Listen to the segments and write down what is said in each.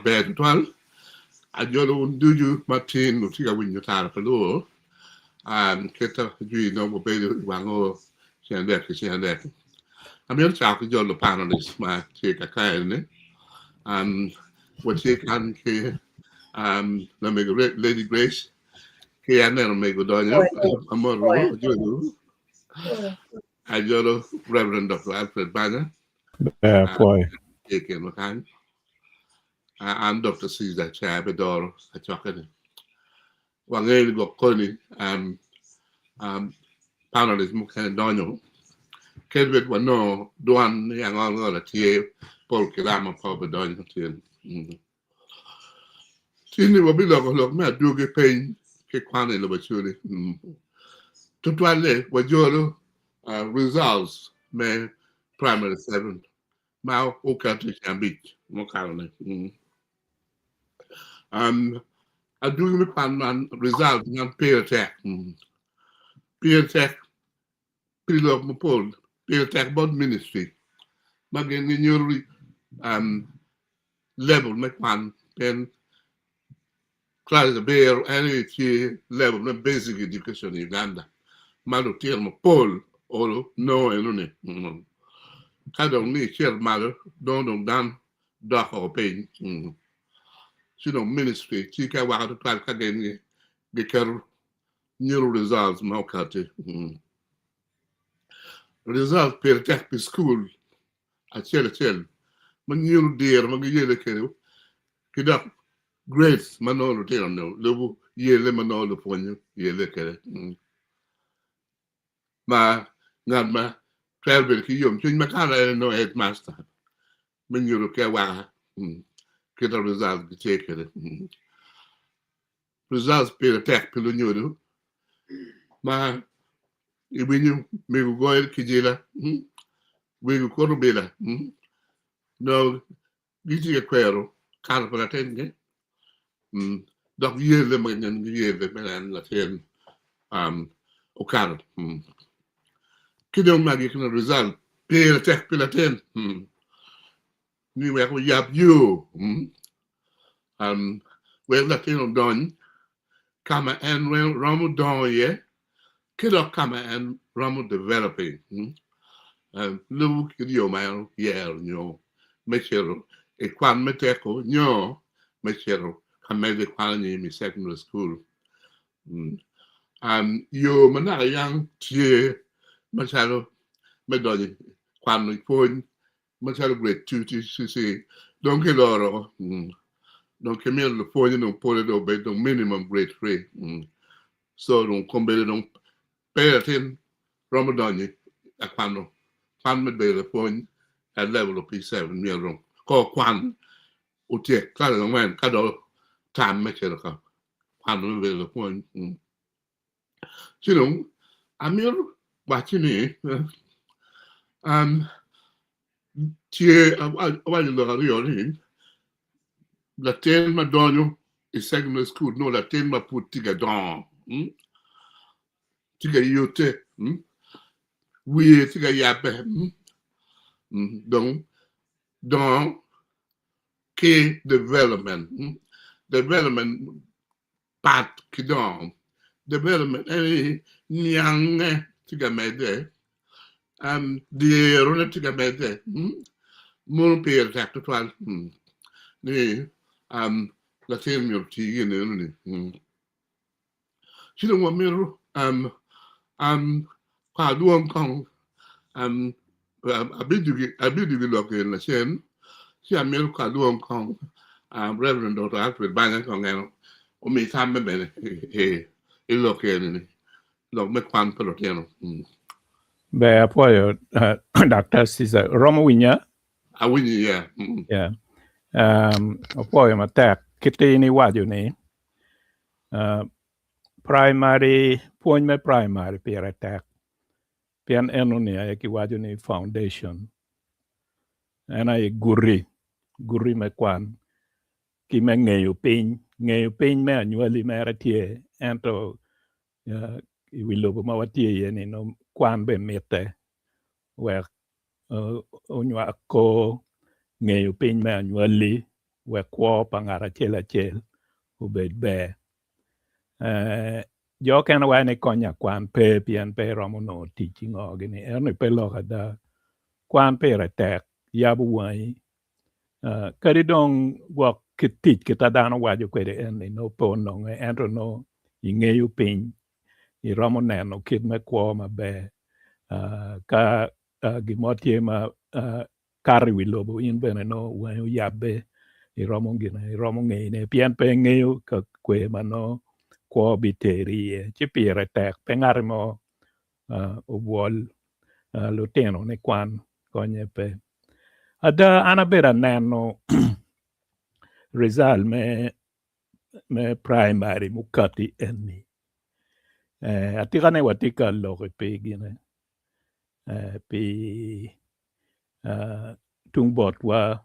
Ber tutwal. Ajolo wun ducu ma tin wutye ka winyo tara pa luo. Kit jwi nongo wubedo i wang oo ceng adek ki ceng adek. Amito cako ki jolo panelist ma tye ka kaeni. Watye kan ki lamego Lady Grace ki aneno mego donyo amoto ajolo ajolo Reverend Dr. Alfred Banya. Ber apwoyo. Tye i kinwa kany. An Dr. Caesar Caya Bidoro kacokke-ni. Wangeyo ni gwok koni panelist mukene donyo kadi bed wanongo dwan ni ango tye pol kilama pe obidonyo tyen. Tin ni wabiloko lok me adwogi peny ki kwan i lobo Acholi. Tutwalle wajolo results me primary 7 ma oketo i ceng abic mukato-ni. Adwogi me kwan man result man pire tek. Pire tek pi lok mapol. Pire tek bot ministry ma gin ginyuto level me kwan pien Class abiro en aye tye level me basic education i Uganda ma lutino mapol olo nongo eno ni. Ka dong ni icito malo nongo dong dano dok oko piny. Ci dong ministry tye ki awaka tutwal ka gin giketo nyuto results ma okati. Results pire tek pi school acel acel ma nyuto diro ma giyele kwede ki dok grades ma nongo lutino lubo yele ma nongo lupwonye yele kwede ma ngat ma twero bedo ki yomcwiny makato en aye nongo headmaster me nyuto ki awaka kit ma results gitye kwede. Results pire tek pi lunyodo ma iwinyo mego goyo kijila, wego koto bila nongo gitye ka kwero kato pa latingi dok yelle ma gin giyelle me neno latin okato. Ki dong me agikine result pire tek pi latin ni wek oyab yo wek latin odony ka ma en romo dongo iye ki dok ka ma en romo developing lubo kit yo ma en oyero nyo me cito i kwan me teko nyo me cito ka medde ki kwan anyim i secondary school. Yo ma naka yang tye macalo me donyo i kwano pwony macalo grade 2 TCC dong kiloro dong kimito lupwonye dong pole dong obed dong minimum grade 3 so dong kombeddi dong pe latin romo donyo i kwano kwan me bedo lapwony at level of P7 myero dong ko okwan otyek class angwen ka dong tam me cito ka kwano me bedo lapwony. Ci dong amito wacci ni tye awaco lok aryo ni latin ma donyo i secondary school nongo latin ma pud tye ka dongo tye ka yute wiye tye ka yabbe dong dongo ki development development pat ki dongo. Development en ni niange tye ka medde, dirone tye ka medde. Mono pire tek tutwal ni latin myero oti gin enoni. Ci dong wamito ka alwong kong abidwogo i lok eni lacen ci amito ka alwong kong Reverend Dr. Alfred Banya kong en omi tamme bene i lok eni lok me kwan pa lutino. Ber apwoyo Dr. Caesar. Romo winya? Awinyi yeah. Yeah. Apwoyo matek. Kit in iwaco ni Praimari, pwony me praimari pire tek pien enoni aye kiwaco ni foundation en aye guti, guti me kwan ki me ngeyo piny, ngeyo piny me anywali mere tye ento i wi lobo ma watye iye ni nongo kwan bene mitte wek onywak kor ngeyo piny me anywali. wek kwo pa ngat acel acel obed ber. Jo okene waco ni konya kwan pe pien pe iromo nongo tic ki ngo gini ento pe lok ada. Kwan pire tek yabo wangi kadi dong gwok kit tic kit ma dano waco kwede eni nongo pe ononge ento nongo ingeyo piny iromo neno kit me kwo maber ka gin mo tye ma kato i wi lobo in bene nongo wangi oyabbe iromo gine iromo ngeyone pien pe ingeyo ka kwe ma nongo kwo biteri iye ci pire tek pe ngati mo obwol lutino ni kwan konye pe. Ada an abedo aneno rijal me me praimari mukati eni atika ni watye ka lok pi gine pi tung botwa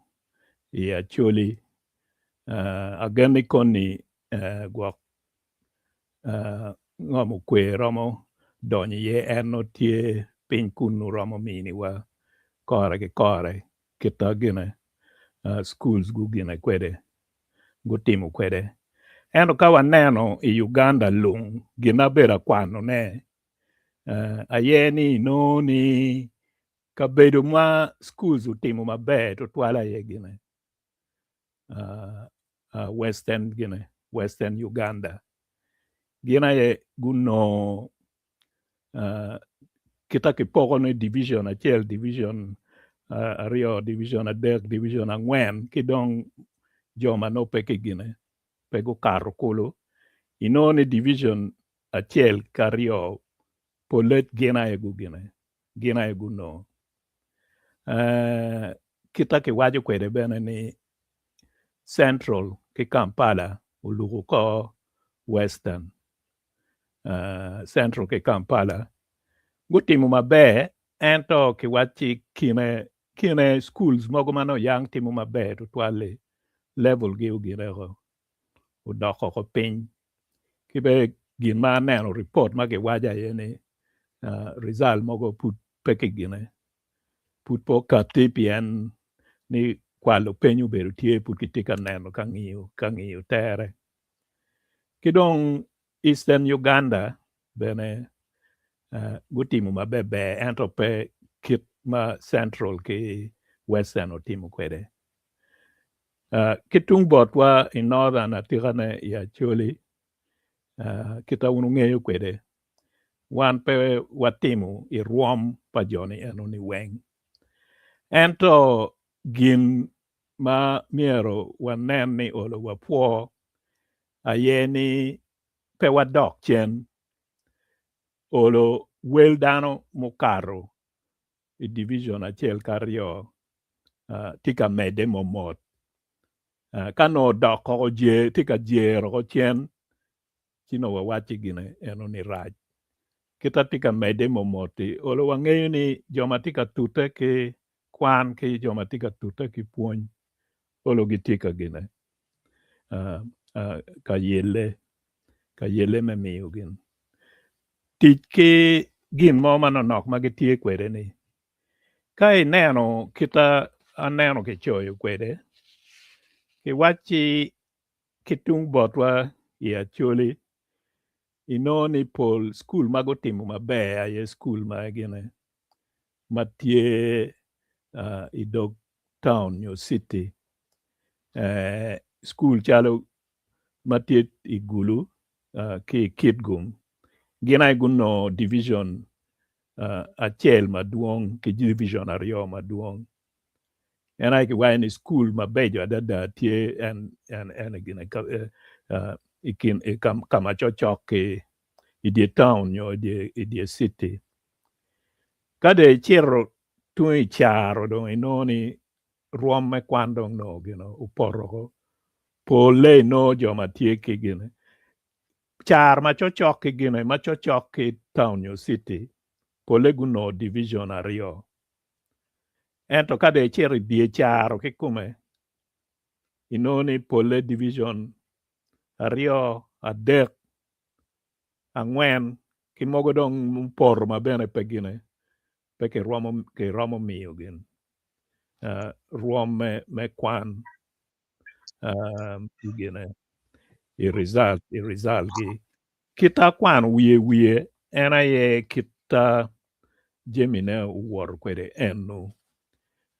i Acholi agen ni koni gwok ngom okwe romo donyo iye en nongo tye piny kunu romo miniwa kore ki kore kita gine schools gugine kwede gutimo kwede ento ka waneno i Uganda lung gin ma abedo akwanone aye ni inongo ni kabedo ma schools otimo maber tutwal aye gine western gine western Uganda gin aye gunongo kita kipoko ni division acel, division aryo, division adek, division angwen ki dong jo ma nongo pe ki gine pe gukato kulu inongo ni division acel ki aryo polle gin aye gugine gin aye gunongo kita kiwaco kwede bene ni central ki Kampala oluko kor western Central ki Kampala gutimo maber ento kiwacci kine kine schools mogo ma nongo yang timo maber tutwal-li level gi ogine oko odok oko piny ki bene gin ma aneno ripot ma kiwaco aye ni result mogo pud pe kigine pud pe okatti pien ni kwalo peny obedo tye pud kitye ka neno ka ngiyo ka ngiyo tere. Ki dong Eastern Uganda bene gutimo maberber ento pe kit ma Central ki Western otimo kwede. Ki tung botwa i Northern atikane i Acholi kit ma wun wungeyo kwede wan pe watimo i rwom pa jo-ni eno-ni weng ento gin ma myero wanen ni olo wapwo aye ni pe wadok cen olo wel dano mukato i division acel ki aryo tye ka medde momot ka nongo odok koko tye ka jero oko cen ci nongo wawacci gine eno ni rac. Kit atye ka medde momot-ti, olo wangeyo ni jo ma tye ka tute ki kwan ki jo ma tye ka tute ki pwony olo gitye ka gine ka yelle, ka yelle me miyo gin tic ki gin mo manonok ma gitye kwede-ni. Ka ineno kit aneno kicoyo kwede, kiwacci Ki tung botwa i Acholi, inongo ni pol cukul ma gutimo maber aye cukul ma gine ma tye i dog taun nyo citi. Cukul calo ma tye i Gulu ki i Kitgum gin aye gunongo division acel madwong ki division aryo madwong. En aye kiwaco ni cukul mabeco adada tye i kin ka ma cokcok ki i dye taun nyo i dye citi. Ka dong icito tung i caro dong inongo ni rwom me kwan dong nongo gin opoto woko polle inongo jo ma tye ki gine caro ma cokcok ki gine ma cokcok ki taun nyo citi polle gunongo divijon aryo. Ento ka dong icito i dye caro kikome, inongo ni polle division aryo, adek, angwen ki mogo dong mupoto ma bene pe gine pe kiromo miyo gin rwom me kwan. Um, gine i result i result gi kita kwano wiye wiye en aye kita jamine owoto kwede eno.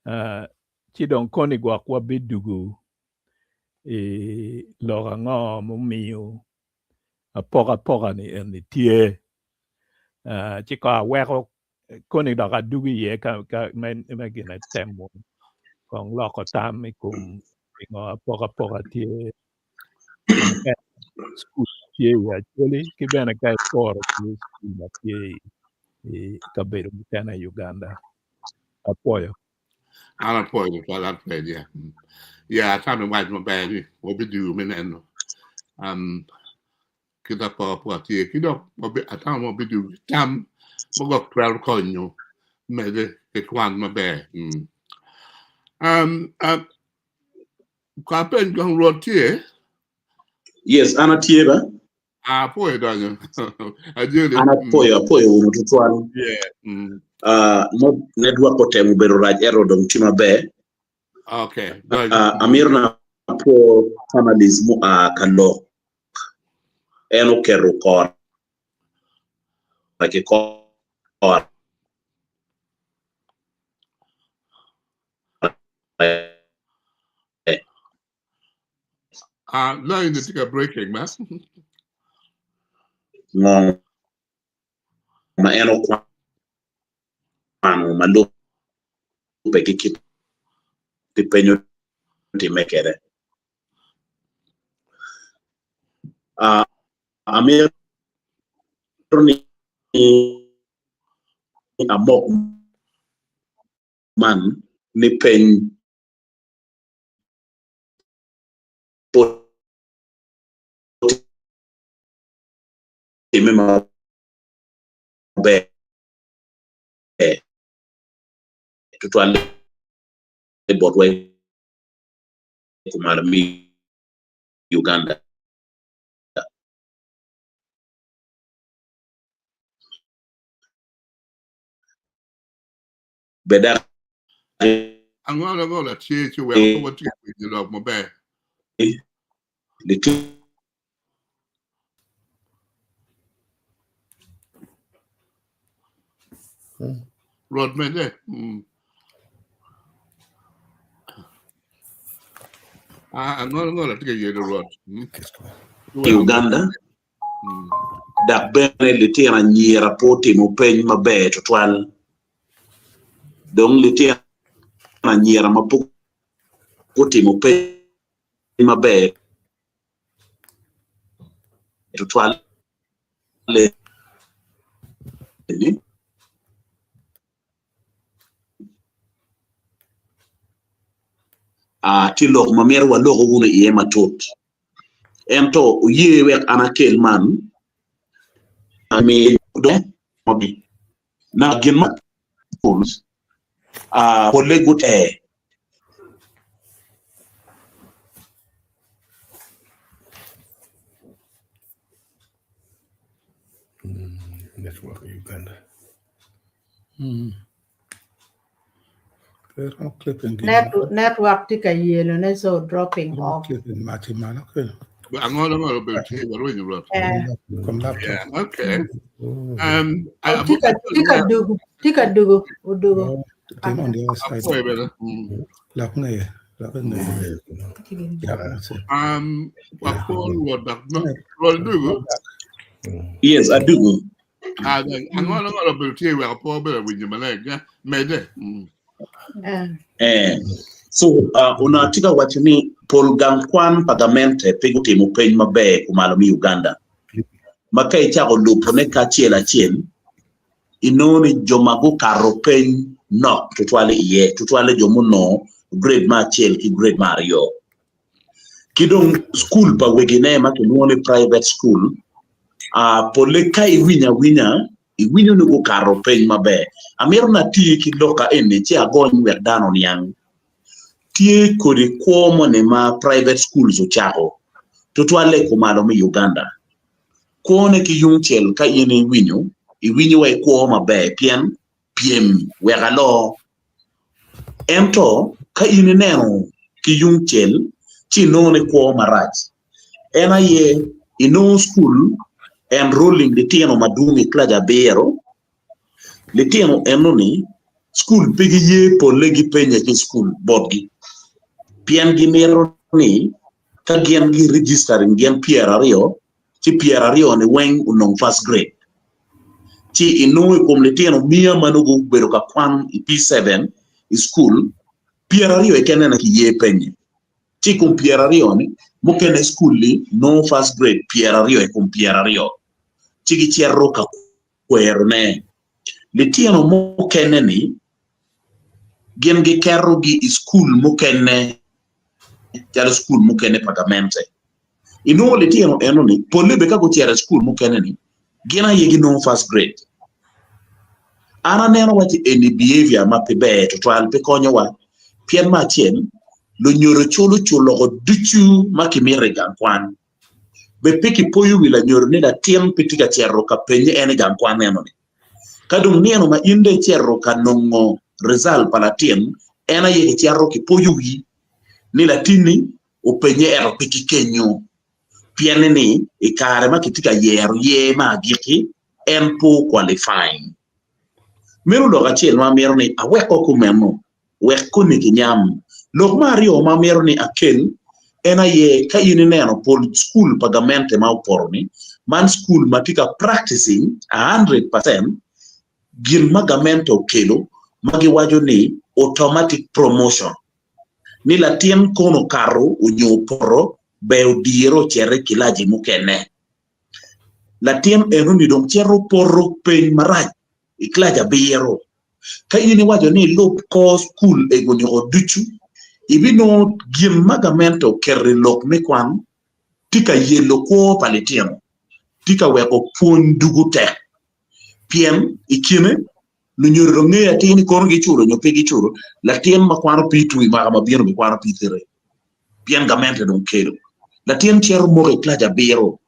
Uh, ci dong koni gwok wabidugu i lok ango mumiyo apokapoka ni eni tye. Uh, ci ko aweko koni dok adugu iye ka, ka me, me gine temo kong loko tam i kom pingo apokapoka tye cukul tye i Acholi ki bene ka iporo ki cukul ma tye i kabedo mukene i Uganda. Apwoyo. An apwoyo tutwal Alfred ya. Ya atamo iwac maber ni wabidugo me neno um, kit apokapoka tye ki dok atamo wabidugo ki tam ma gwok twero konyo mede ki kwan maber. Mm. Um, um, ka penj kong Rwot tye? Yes, an atye ba. Apwoyo donyo. Ajoli. An apwoyo, apwoyo wunu tutwal. Yeah. Mm. Uh, network otemo bedo rac ento dong tye maber. Okay. Donyo. Uh, amito na apwo panelist mua ka lok. En oketo kore ki kore. Ah, line tye ka breaking ma. Ngo ma en okwano ma lubbe ki kit penyo timme kwede? Ah, amito ni amok man ni peny pe otimme maber tutwalle botwa i kumalo me Uganda. Bed dok Angola angola tye ci weko pe watye ka winyo lok maber. Rwot mede. Mm. Ah, angola angola tye ka yelo Rwot. Mm. I Uganda dok bene litino anyira pe otimo peny maber tutwal dong litino anyira ma pe gutimo peny maber tutwal ni tye lok ma myero waloko wunu iye matut. Ento oye wek an akel man na gin ma polle gute. Network Uganda. Network tye ka yelo ne so dropping off. Angola angola obedo tye warwenyo rwot. Yeah, okay. Um, Tye ka dugu, tye ka dugu, odugu. Apwoyo bene. Um, wapwo rwot dok rwot dugu. Yes, adugu. Ah, angola angola obedo tye weko pe wabedo winyo maleng. Medde. Mm. Eh. So, uh, onongo atye ka waco ni pol gang kwan pa gamente pe gutimo peny maber kumalo me Uganda. Ma ka icako lubone kacel acel, inongo ni jo ma gukato peny nok tutwal iye, tutwalle jo munongo grade me acel ki grade me aryo. Ki dong cukul pa wegine ma kilwongo ni private school, polle ka iwinyo awinya, iwinyo ni gukato peny maber. Amito ni ati ki lok eni ci agony wek dano oniang. Tye kodi kwo moni ma private schools ocako, tutwalle i kumalo me Uganda. Kwone ki yung cel ka in iwinyo, iwinyo wa ikwo maber pien pyem wek alor. Ento ka in ineno ki yung cel, Ci inongo ni kwo marac en aye inongo cukul enrolling litino madwong i kilaci abiro, litino enoni cukul pe giye polle gipenye ki cukul botgi pien gimito ni ka gin gi registering gin pyeraryo ci pyeraryo ni weng onong first grade ci inongo i kom litino miya ma nongo gubedo ka kwan i P7 i cukul pyeraryo keken aye kiye penye ci i kom pyeraryo ni mukene cukul-li nongo first grade pyeraryo i kom pyeraryo ci gicito ka kwerone. Litino mukene-ni gin giketogi i cukul mukene calo cukul mukene pa gamente. Inongo litino eno-ni polle bene ka gucito i cukul mukene-ni gin aye ginongo first grade. An aneno waci eni behavior ma pe ber tutwal pe konyowa pien me acel lunyodo culo culoko ducu ma kimito i gang kwan. Bed pe kipoyo wi lanyodo ni latin pe tye ka cito ka penye en i gang kwan eno-ni. Ka dong nino ma in dong icito ka nongo result pa latin, en aye kicito kipoyo wi ni latinni openye ento pe ki kenyo pien ni i kare ma kitye ka yero yer me agikki en pe o qualifying. Meno lok acel ma amito ni aweko kumeno wek koni kinyam. Lok me aryo ma amito ni akel en aye ka in ineno pol cukul pa gamente ma opoto-ni, man cukul ma tye ka practicing a 100% gin ma gamente okelo ma giwaco ni automatic promotion ni latin kono okato onyo opoto ber odire ocit i kilaci mukene. Latin enoni dong cito poto peny marac i kilaci abiro. Ka in iwaco ni ilub kor cukul ego niko ducu, ibinongo gin ma gamente oketo i lok me kwan tye ka yelo kwo pa litino, tye ka weko pwony dugo tek. Pien i kine, lunyodo dong ngeyo atir ni kono giculo nyo pe giculo, latin ma kwano P2 i mwaka ma bino bikwano P3 pien gamente dong kelo. Latin cito moko i kilaci abiro.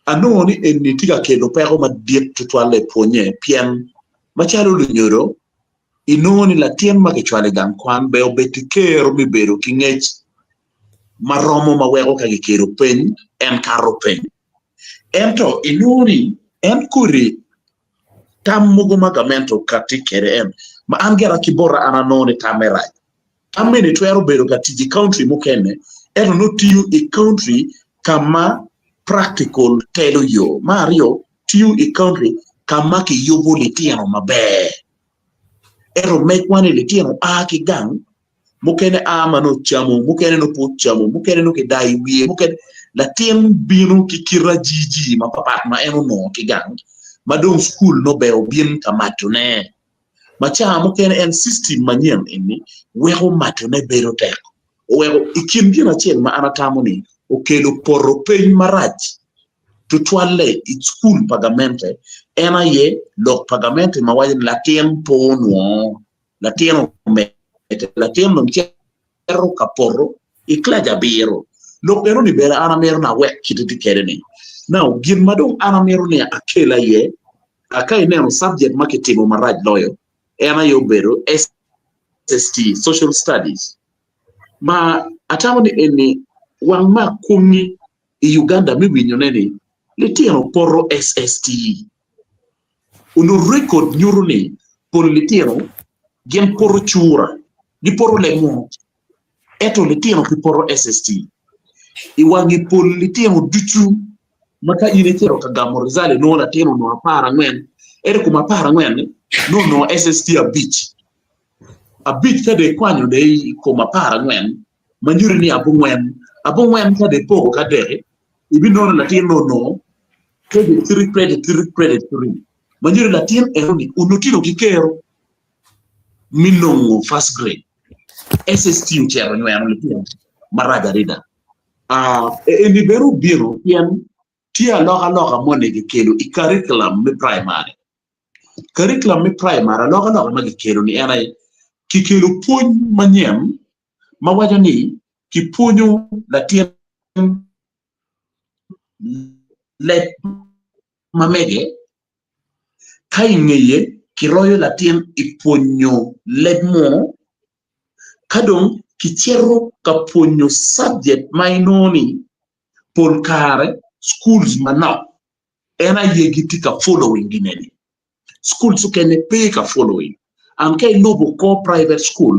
Anongo ni eni tye ka kelo peko madit tutwalle i pwonye pien macalo lunyodo, inongo ni latin ma kicwalo i gang kwan ber obed ki kero me bedo ki ngec ma romo ma weko ka kikelo peny en kato peny. Ento inongo ni en kodi tam mogo ma gamente okatti kwede en ma an gira ki bota an anongo ni tamme rac. Tam meno twero bedo ka tic i country mukene ento nongo tiyo i country ka ma practical telo yo. Me aryo tiyo i country ka ma kiyubo litino maber ento megwa ni litino a ki gang mukene a ma nongo ocamo, mukene nongo pe ocamo, mukene nongo kidayo i wiye, mukene latin bino ki kite ajiji mapapat ma en onongo ki gang ma dong cukul nongo ber obin ka matone ma ca mukene en system manyen eni weko matone bedo tek oweko i kin gin acel ma an atamo ni okelo poto peny marac tutwalle i cukul pa gamente en aye lok pa gamente ma waco ni latin pe onwongo latin omedde latin dong cito ka poto i kilac abiro. Lok eno-ni bene an amito ni awek kite tye kwede-ni. Now, gin ma dong an amito ni akel aye, ka ineno subject ma kitimo marac loyo, en aye obedo SST, Social Studies, ma atamo ni eni wang ma akwongi i Uganda me winyone ni litino poto SST. Onongo rekod nyuto ni pol litino gin poto cura, gipoto leb munu, ento litino gipoto SST. I wangi pol litino ducu ma ka in icito ka gamo rizal inongo latin onongo aparangwen, ento i kom aparangwen-ni nongo onongo SST abic. Abic ka dong ikwanyo dong i kom aparangwen ma nyuto ni abongwen, abongwen ka dong ipoko ki adek-ki ibinongo ni latin nongo onongo credit three, credit three, credit three ma nyuto ni latin enoni onongo tye dong ki kero me nongo first grade. SST ocito onyweno litino marac adada. Eni bene obino pien tye alokaloka moni kikelo i curriculum me primary. Curriculum me primary alokaloka ma kikelo ni en aye kikelo pwony manyen ma waco ni kipwonyo latin leb ma mege ka i ngeye kiroyo latin i pwonyo leb mo ka dong. Kicito ka pwonyo subject ma inongo ni pol kare schools manok en aye gitye ka following gineni. Schools okene pe ka following. And ka ilubo kor private school,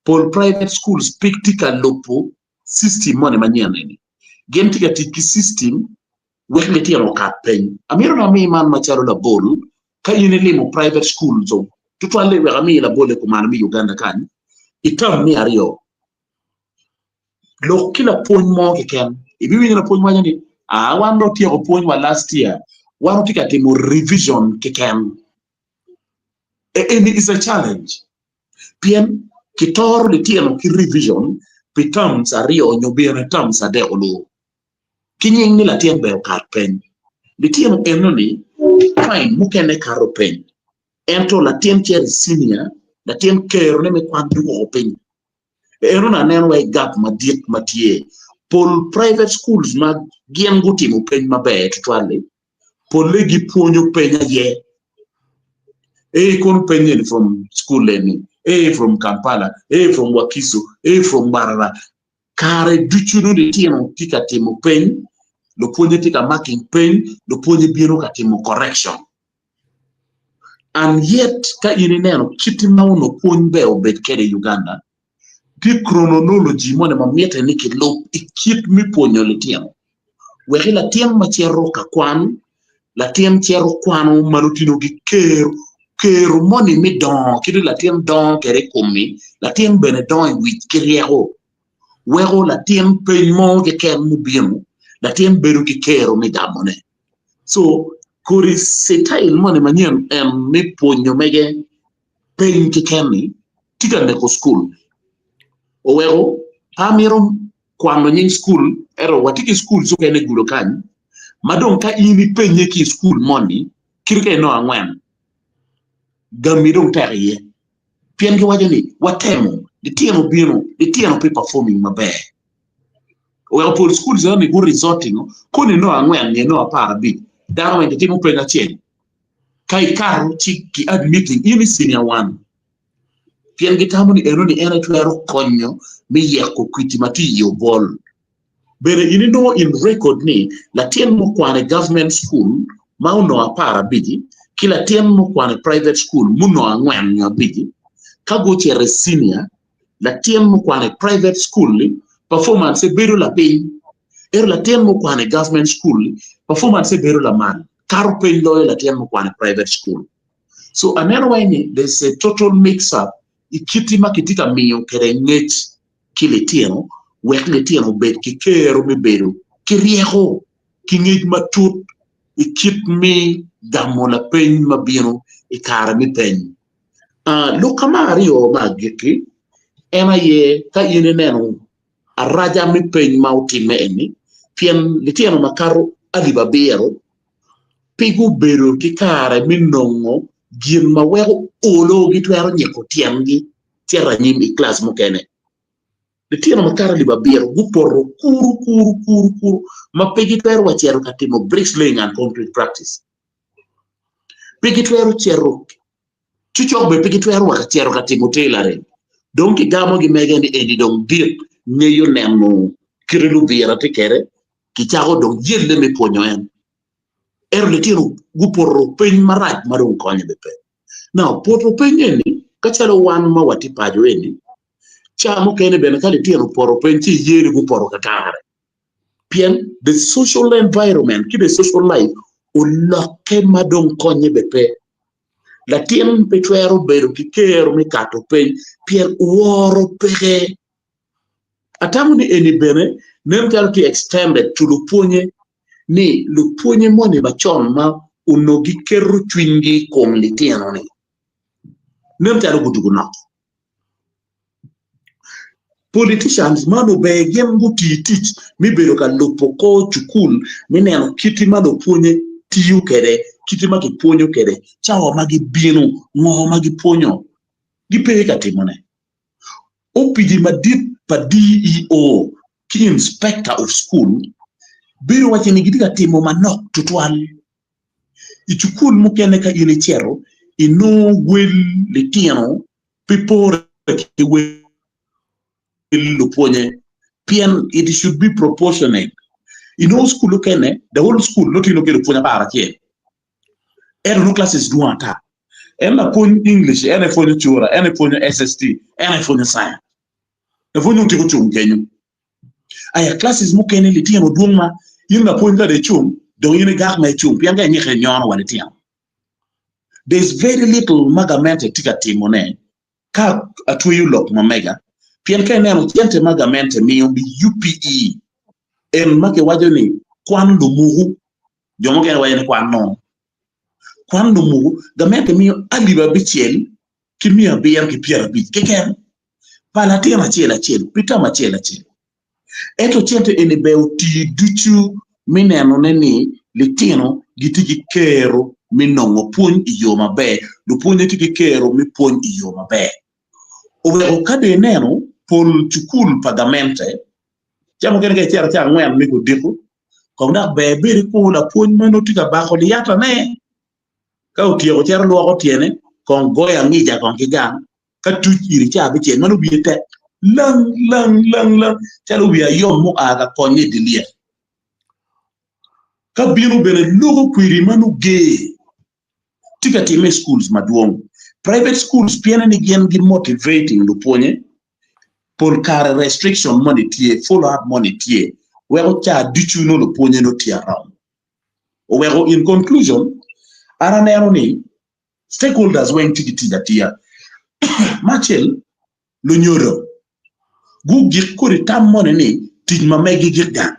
pol private schools pe tye ka lubo system moni manyen eni. Gin tye ka tic ki system wek litino okat piny. Amito ni ami man macalo labol, ka in ilimo private schools, tutwalle wek ami labol i kumalo me Uganda kany, i term me aryo, lok ki lapwony mo keken, ibiwinyo lapwony waco ni, aa wan dong otyeko pwony wa last year, wan watye ka timo revision keken. Eni is a challenge pien kitoro litino ki revision pi terms aryo nyo bene terms adek olu. Ki nying ni latin ber okat peny. Litino enoni fine mukene kato peny ento latin cito i senior latin kerone me kwan dwoko piny. Enoni aneno wai gap madit ma tye. Pol private schools ma gin gutimo peny maber tutwal-li polle gipwonyo peny aye. Ee kono peny eni from school eni, ee from Kampala, ee from Wakiso, ee from Mbarara. Kare ducu nongo litino tye ka timo peny, lupwonye tye ka marking peny, lupwonye bino ka timo correction. And yet ka in ineno kit ma onongo pwony ber obed kwede i Uganda, tye chronology moni ma mitte ni kilub i kit me pwonyo litino. Wek latin ma cito ka kwan, latin cito kwano ma nongo tye ki kero, kero moni me dongo kit ma latin dongo kwede i komi, latin bene dongo i wic ki ryeko weko latin peny mo keken mubino latin bedo ki kero me gamone. So kodi citail moni manyen en me pwonyo mege peny keken-ni tye ka neko cukul oweko pe amito kwano nying cukul ento watye ki cukul mukene i gudo kany ma dong ka in ipenye ki i cukul moni kit ka inongo angwen gami dong tek iye pien giwaco ni watemo litino bino litino pe performing maber oweko pol cukul eni gu resorting koni inongo angwen nyo inongo 15 dano weng gitimo peny acel ka ikato ci ki admitting in i senior one pien gitamo ni enoni en aye twero konyo me yeko kwiti ma tye i obol. Bene in inongo in record ni latin mukwano i government school ma onongo aparabici ki latin mukwano i private school munongo angwen nyo abici ka gucito i senior latin mukwano i private school-li performance bedo lapiny ento latin mukwano i government school-li performance bedo lamal kato piny loyo latin mukwano i private school. So aneno wai ni there's a total mix up i kiti ma kitye ka miyo kwede ngec ki litino wek litino obed ki kero me bedo ki ryeko ki ngec matut i kit me gamo lapeny ma bino i kare me peny. Lok me aryo me agikki en aye ka in ineno araca me peny ma otimme eni pien litino makato alip abiro pe gubedo ki kare me nongo gin ma weko olo gitwero nyiko tyengi cito anyim i kilac mukene. Litino makato alip abiro gupoto kuru kuru kuru kuru ma pe gitwero wa cito ka timo bricks laying and concrete practice. Pe gitwero cito cucok bene pe gitwero wa cito ka timo tailoring. Dong kigamogi mege ni eni dong dit ngeyo neno kite lubira tye kwede kicako dong yelle me pwonyo en. Ento litino gupoto piny marac ma dong konye bene pe. Now poto piny eni ka calo wan ma watye paco eni ca mukene bene ka litino opoto piny ci iye ni gupoto kakare pien the social environment ki the social life olokke ma dong konye bene pe. Latin pe twero bedo ki kero me kato piny pien woro peke. Atamo ni eni bene nen calo tye extended to lupwonye ni lupwonye moni macon ma onongo giketo cwinygi i kom litino-ni nen calo gudwogo nok. Politicians ma onongo ber gin guti tic me bedo ka lubo kor cukul me neno kit ma lupwonye tiyo kwede, kit ma kipwonyo kwede, cawa ma gibino, ngo ma gipwonyo, gipe ka timone. Opici madit pa DEO ki Inspector of School bedo waco ni gitye ka timo manok tutwal. I cukul mukene ka in icito inongo wel litino pe pore ki wel. lupwonye pien it should be proportionate. Inongo cukul okene the whole school nongo tye ki lupwonye aparacel ento nongo classes dwong ata. En lapwony English en aye pwonyo cura, en aye pwonyo SST, en aye pwonyo science. Lapwony nongo tyeko cung kenyo. Aya classes mukene litino dwong ma in lapwony ka dong icung dong in igak ma icung pien ka inyike inyono wa litino. There is very little ma gamente tye ka timone ka atweyo lok ma mega pien ka ineno cente ma gamente miyo bi UPE en ma kiwaco ni kwan lumuku jo mukene waco ni kwan nono kwan lumuku gamente miyo alip abicel ki 950 keken pa latin acel acel pi tam acel acel. Ento cente eni ber oti ducu me nenone ni litino gitye ki kero me nongo pwony i yo maber, lupwonye tye ki kero me pwony i yo maber. Oweko ka dong ineno pol cukul pa gamente, ca mukene ka icito ca angwen me kudiko, kong dok ber ibed ikur lapwony ma nongo tye ka bako liyatane, ka otyeko cito lwoko tyene, kong goyo angica kong ki gang, ka tuc iri ca abicel ma nongo wiye tek lang lang lang lang calo wi ayom mua ka konye i dye lyek. Ka bino bene loko kwedi ma nongo ger tye ka timme i schools madwong. Private schools piene ni gin gi motivating lupwonye pol kare restriction moni tye, follow up moni tye weko ca ducu nongo lupwonye nongo tye around. Oweko in conclusion an aneno ni Stakeholders weng tye ki tic atiya. Me acel, lunyodo gugik kodi tam moni ni tic ma megi gik gang.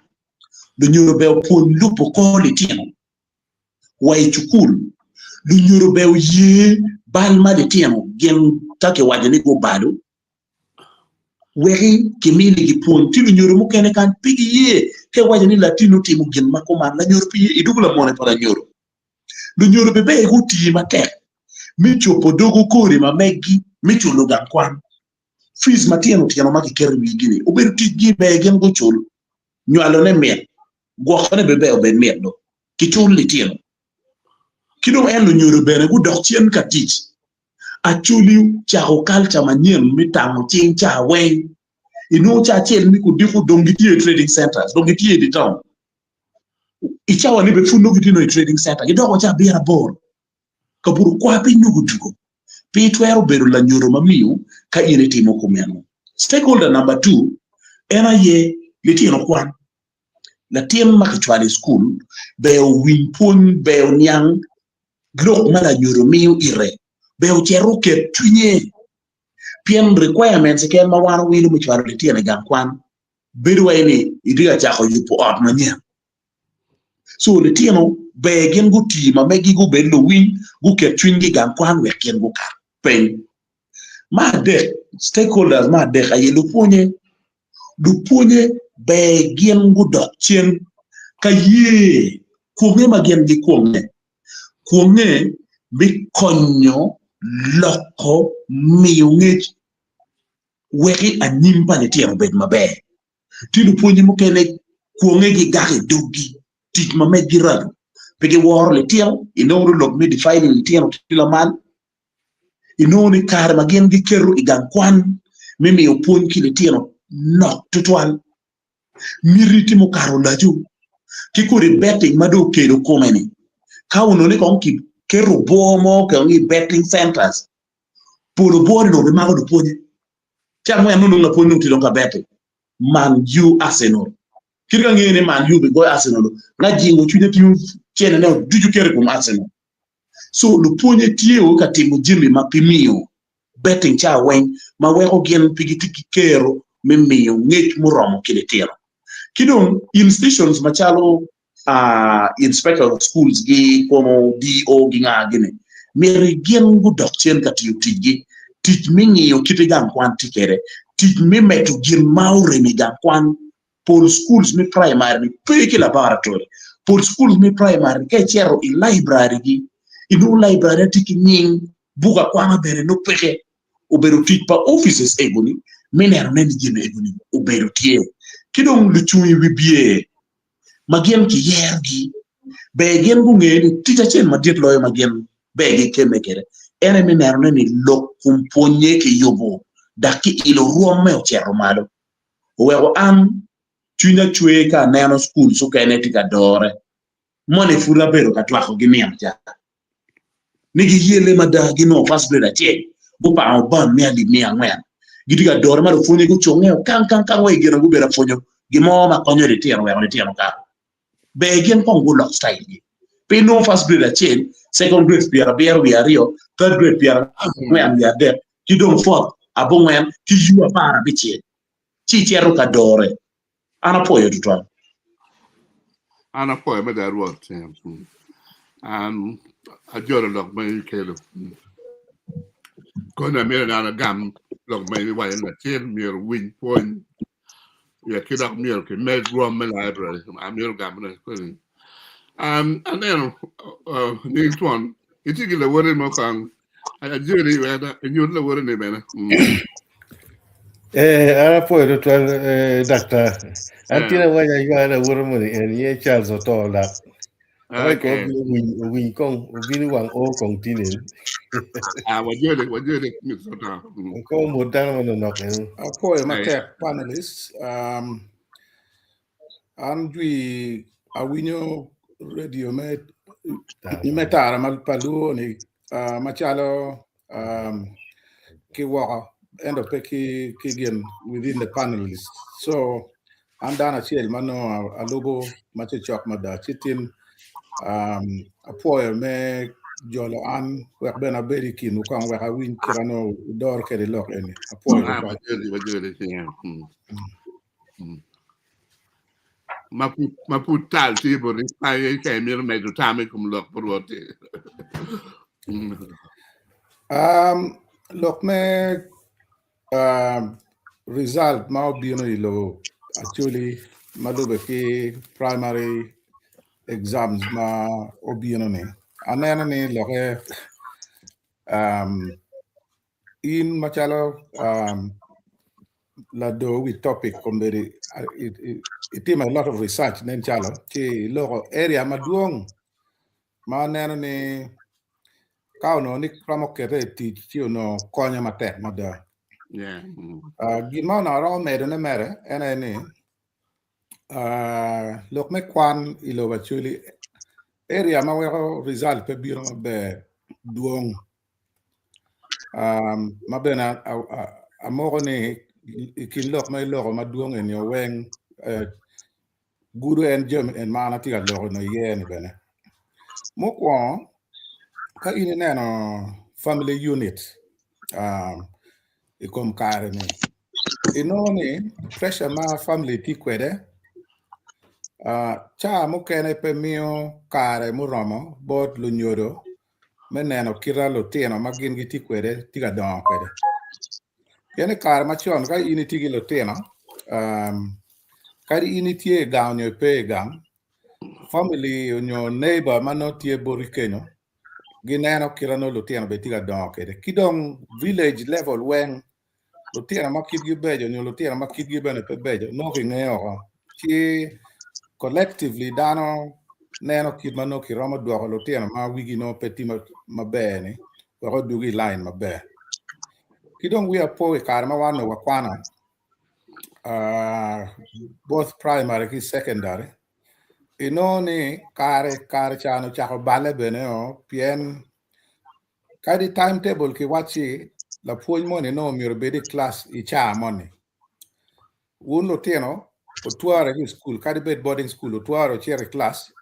Lunyodo ber opwony lubo kor litino wa i cukul. Lunyodo ber oye bal ma litino gin ka kiwaco ni gubalo weki kiminigi pwony. Tye lunyodo mukene kany pe giye ka iwaco ni latinni otimo gin ma kuman, lanyodo pe ye, idwogo lamone pa lanyodo. Lunyodo bene ber guti matek me cobo dog okori ma meggi me culo gang kwan. Fees matino tino ma kiketo i wigi-ni obedo ticgi ber gin gucul. Nywalone mit, gwokone bene ber obed mit do. Kicul litino. Ki dong en lunyodo bene gudok cen ka tic. Acholi ocako kalca manyen me tango cing ca weng. Inongo ca acel me kudiko dong gitye i trading centers, dong gitye i di town. I cawa ni bene pud nongo gitye nongo i trading center gidoko ca abiro aboro kabuto kwa piny nongo gudugo pe itwero bedo lanyodo ma miyo ka in itimo kumeno. Stakeholder number two en aye litino kwan. Latin ma kicwalo i cukul ber owiny pwony ber oniang lok ma lanyodo miyo ite ber ocit oket cwinye pien requirements keken ma wan owilo me cwalo litino i gang kwan bedo wai ni itye ka cako yubo ot manyen. So litino ber gin guti ma megi gubed luwiny, guket cwinygi i gang kwan wek gin gukat peny. Me adek, stakeholders me adek aye lupwonye. Lupwonye ber gin gudok cen ka ye kwonge ma gin gikwonge. Kwonge me konyo loko miyo ngec wek anyim pa litino obed maber. Tye lupwonye mukene kwonge gigako i doggi, tic ma meggi raco, pe giworo litino, inongo ni lok me defiling litino tye lamal, inongo ni kare ma gin giketo i gang kwan me miyo pwony ki litino nok tutwal. Miti tye mukato olacu ki kodi betting ma dong okelo kome-ni, ka onongo ni kong kiketo obwo mo kong i betting centers, Pol obwo-ni dong bimako lupwonye. Ci angwen nongo lapwony dong tye dong ka bete Man U Arsenal. Kit ka ngeyo ni Man U bigoyo Arsenal, nga jingo cwinye tingo cene ne ducu keto i kom Arsenal. So lupwonye tye o ka timo jami ma pe miyo betting ca weng ma weko gin pe gitye ki kero me miyo ngec muromo ki litino. Ki dong institutions macalo inspector of schools gi kono DO gi nga gini myero gin gudok cen ka tiyo ticgi, tic me ngiyo kite gang kwan tye kwede, tic me medo gin ma orem i gang kwan. Pol schools me primary ni pe ki laboratory, pol schools me primary ka icito i library gi inongo library tye ki nying buk akwana bene nongo peke. Obedo tic pa offices ego ni me neno ne ni jami ego ni obedo tye ki dong lucung i wi bye ma gin kiyerogi, ber gin gunge ni tic acel madit loyo ma gin ber gikemme kwede en aye me nenone ni lok kom pwonnye kiyubo dok kiilo rwomme ocito malo. Oweko an cwinya cwer ka aneno schools okene tye ka dore moni pud abedo ka twako gi nino ca ni giyelle mada ginongo first grade acel gupango ban me alip miya angwen gitye ka dore ma lupwonye gucunge kang kang kang wa i gine gubedo apwonyo gin mo ma konyo litino weko litino kato. Ber gin kong gulok style gi. Pe inongo first grade acel, second grade 72, third grade 43, ki dong fourth abongwen ki U 16 ci icito ka dore. An apwoyo tutwal. An apwoyo mada Rwot. An ajolo lok ma ikelo. Kono amyero an agam lok ma iwaco ni latin myero owiny pwony ya ki dok myero kimed rwom me library. Amyero gamone kweni. Um, aneno uh, ni twon itye ki lawote mo kong ajeri wek inyut lawote ni bene. Mm. Eh, an apwoyo tutwal eh, daktar. An tye awaco aywa lawote moni en iye Charles Oto lak. Awaco ko Okay. obino owiny owiny kong obino wang o kong tinen. Ah, wajoli wajoli Mr. Oto. Mm. Ko omot dano manonok eno. Apwoyo Eh, matek panelists. Um, an jwi awinyo radio me me tara ma pa luo ni uh, macalo um, ki woko ento pe ki ki gin within the panelists. So an dano acel ma nongo alubo ma cocok mada ci tin um, apwoyo me jolo an wek bene abed i kinwu kong wek awinj kit ma udor kwede lok eni. Apwoyo Ah, tutwal. wajoli wajoli. Yeah. Mm. Mm. Ma pud ma pud tal tye boti aye ka imito medo tam i kom lok pa Rwot. Mm. Um, lok me um, result ma obino i lobo actually ma lube ki primary exams ma obino ni aneno ni loke um, in macalo um, lado wi topic kombeddi itimo a lot of research nen calo ci iloko area madwong ma aneno ni ka onongo ni romo kete i tic ci onongo konyo matek mada. Yeah. Mm. Uh, gin ma onongo aromo medone mere en aye ni uh, lok me kwan i lobo actually area ma weko result pe bino maber dwong um, ma bene amoko ni i kin lok ma iloko madwong eni oweng uh, gudo en jami en ma an atye ka loko no iye ni bene. Mukwongo ka in ineno family unit um, i kom kare ni inongo ni pressure ma family tye kwede uh, ca mukene pe miyo kare muromo bot lunyodo me neno kita lutino ma gin gitye kwede tye ka dongo kwede. Pien i kare macon ka in itye ki lutino um, kadi in itye i gang nyo ipe i gang, family onyo neighbor ma nongo tye boti kenyo gineno kita nongo lutino bene tye ka dongo kwede. Ki dong village level weng lutino ma kitgi beco nyo lutino ma kitgi bene pe beco nongo kingeyo oko. Ci collectively dano neno kit ma nongo kiromo dwoko lutino ma wigi nongo pe tye maber ni wek odwogi i line maber. Ki dong wiya po i kare ma wan onongo wakwano uh, both primary ki secondary inongo ni kare kare ca ocako balle bene o pien kadi timetable kiwacci lapwony moni nongo myero obed i class i caa moni wun lutino otware ki i school kadi bed boarding school otware ocito i class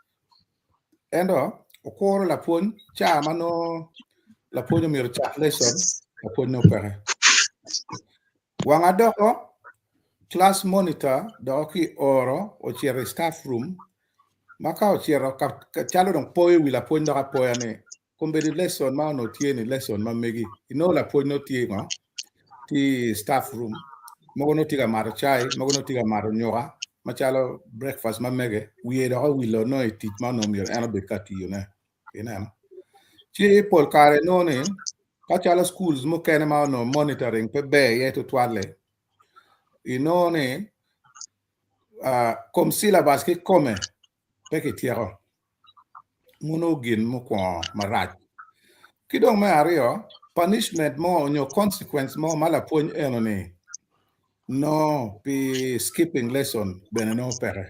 ento okuro lapwony caa ma nongo lapwony omyero ocak lesson lapwony nongo peke wang adoko class monitor doko ki oro ocito i staff room ma ka ocito calo dong poyo wi lapwony dok apoya ni kombeddi lesson ma onongo tye ni lesson ma megi inongo lapwony nongo tye ngo tye i staff room mogo nongo tye ka mato cai mogo nongo tye ka mato nyuka macalo breakfast ma mege wiye dok owilo nongo i tic ma onongo myero en obed ka tiyone ineno ci pol kare inongo ni ka calo schools mukene ma onongo monitoring pe ber iye tutwalle inongo ni uh, kom syllabus kikome pe kityeko muno gin mukwongo marac ki dong me aryo punishment mo onyo consequence mo ma lapwony eno ni. No pi skipping lesson bene nongo peke.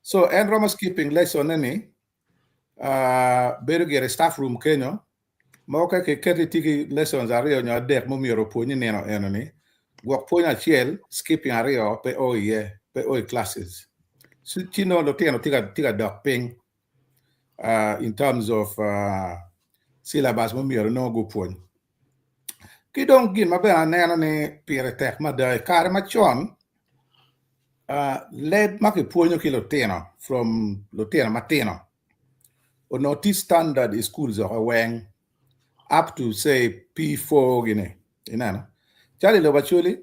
So en romo skipping lesson ne ni uh, bedo gire i staff room kenyo ma ka kiketo itye ki lessons aryo nyo adek ma myero opwony i nino eno ni gwok pwony acel skipping aryo pe o iye pe o i classes ci nongo lutino tye ka dok piny uh, in terms of uh, syllabus ma myero nongo gupwony. Ki dong gin ma bene aneno ni pire tek mada i kare macon uh, leb ma kipwonyo ki lutino from lutino matino onongo tye standard i schools oko weng up to say P4 gini ineno calo i lobo Acholi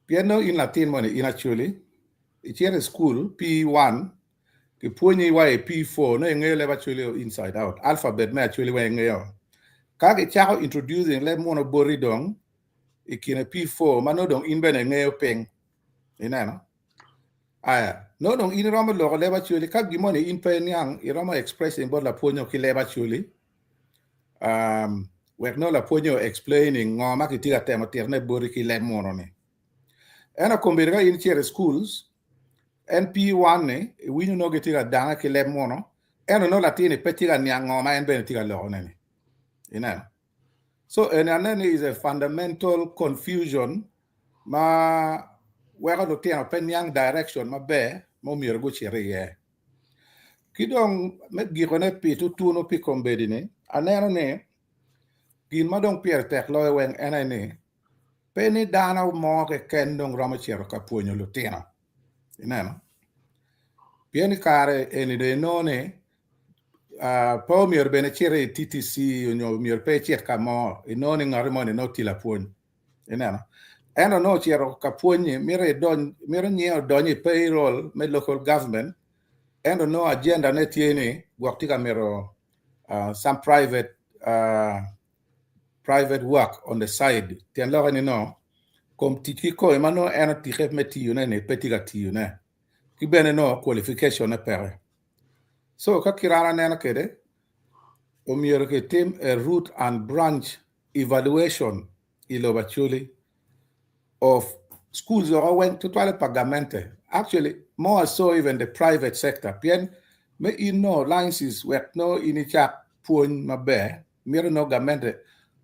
pien nongo in latin moni in Acholi icito i school P1 Kipwonyi wa i P4 nongo ingeyo leb Acholi inside out, alphabet me Acholi weng ingeyo. Ka gicako introducing leb munu boti dong i kine P4 ma nongo dong in bene ingeyo piny. Ineno? Aya, nongo dong in iromo loko leb Acholi ka gin moni in pe iniang iromo expressing bot lapwonyo ki leb Acholi um, wek nongo lapwonyo explaining ngo ma kitye ka temo titone boti ki leb munu ni. Ento kombeddi ka in icito i schools En P1 ni iwinyo nongo gitye ka dange ki leb muno, ento nongo latin-ni pe tye ka niang ngo ma en bene tye ka lokone ni. Ineno? So eni aneno ni is a fundamental confusion ma weko lutino pe niang direction maber ma omyero gucit iye. Ki dong me gikone pi tutunu pi kombeddi ni, aneno ni gin ma dong pire tek loyo weng en aye ni Pe ni dano mo keken dong romo cito ka pwonyo lutino. Ineno? Pien i kare eni dong inongo ni pe omyero bene icit i TTC nyo myero pe icit ka mo, inongo ni ngati moni nongo tye lapwony. Ineno? Ento nongo ocito ka pwony-nyi mito idony, mito nyinge odony i payroll me local government, ento nongo agenda ne tye ni gwok tye ka mito some private private work on the side tyen lokke ni no kom tic ki kome ma nongo en otike me tiyone ni pe tye ka tiyone ki bene nongo qualification ne peke so ka kit an aneno kwede omyero kitim a root and branch evaluation i lobo Acholi of schools woko weng tutwale pa gamente actually more so even the private sector pien me in nongo licenses wek nongo in icak pwony maber mito nongo gamente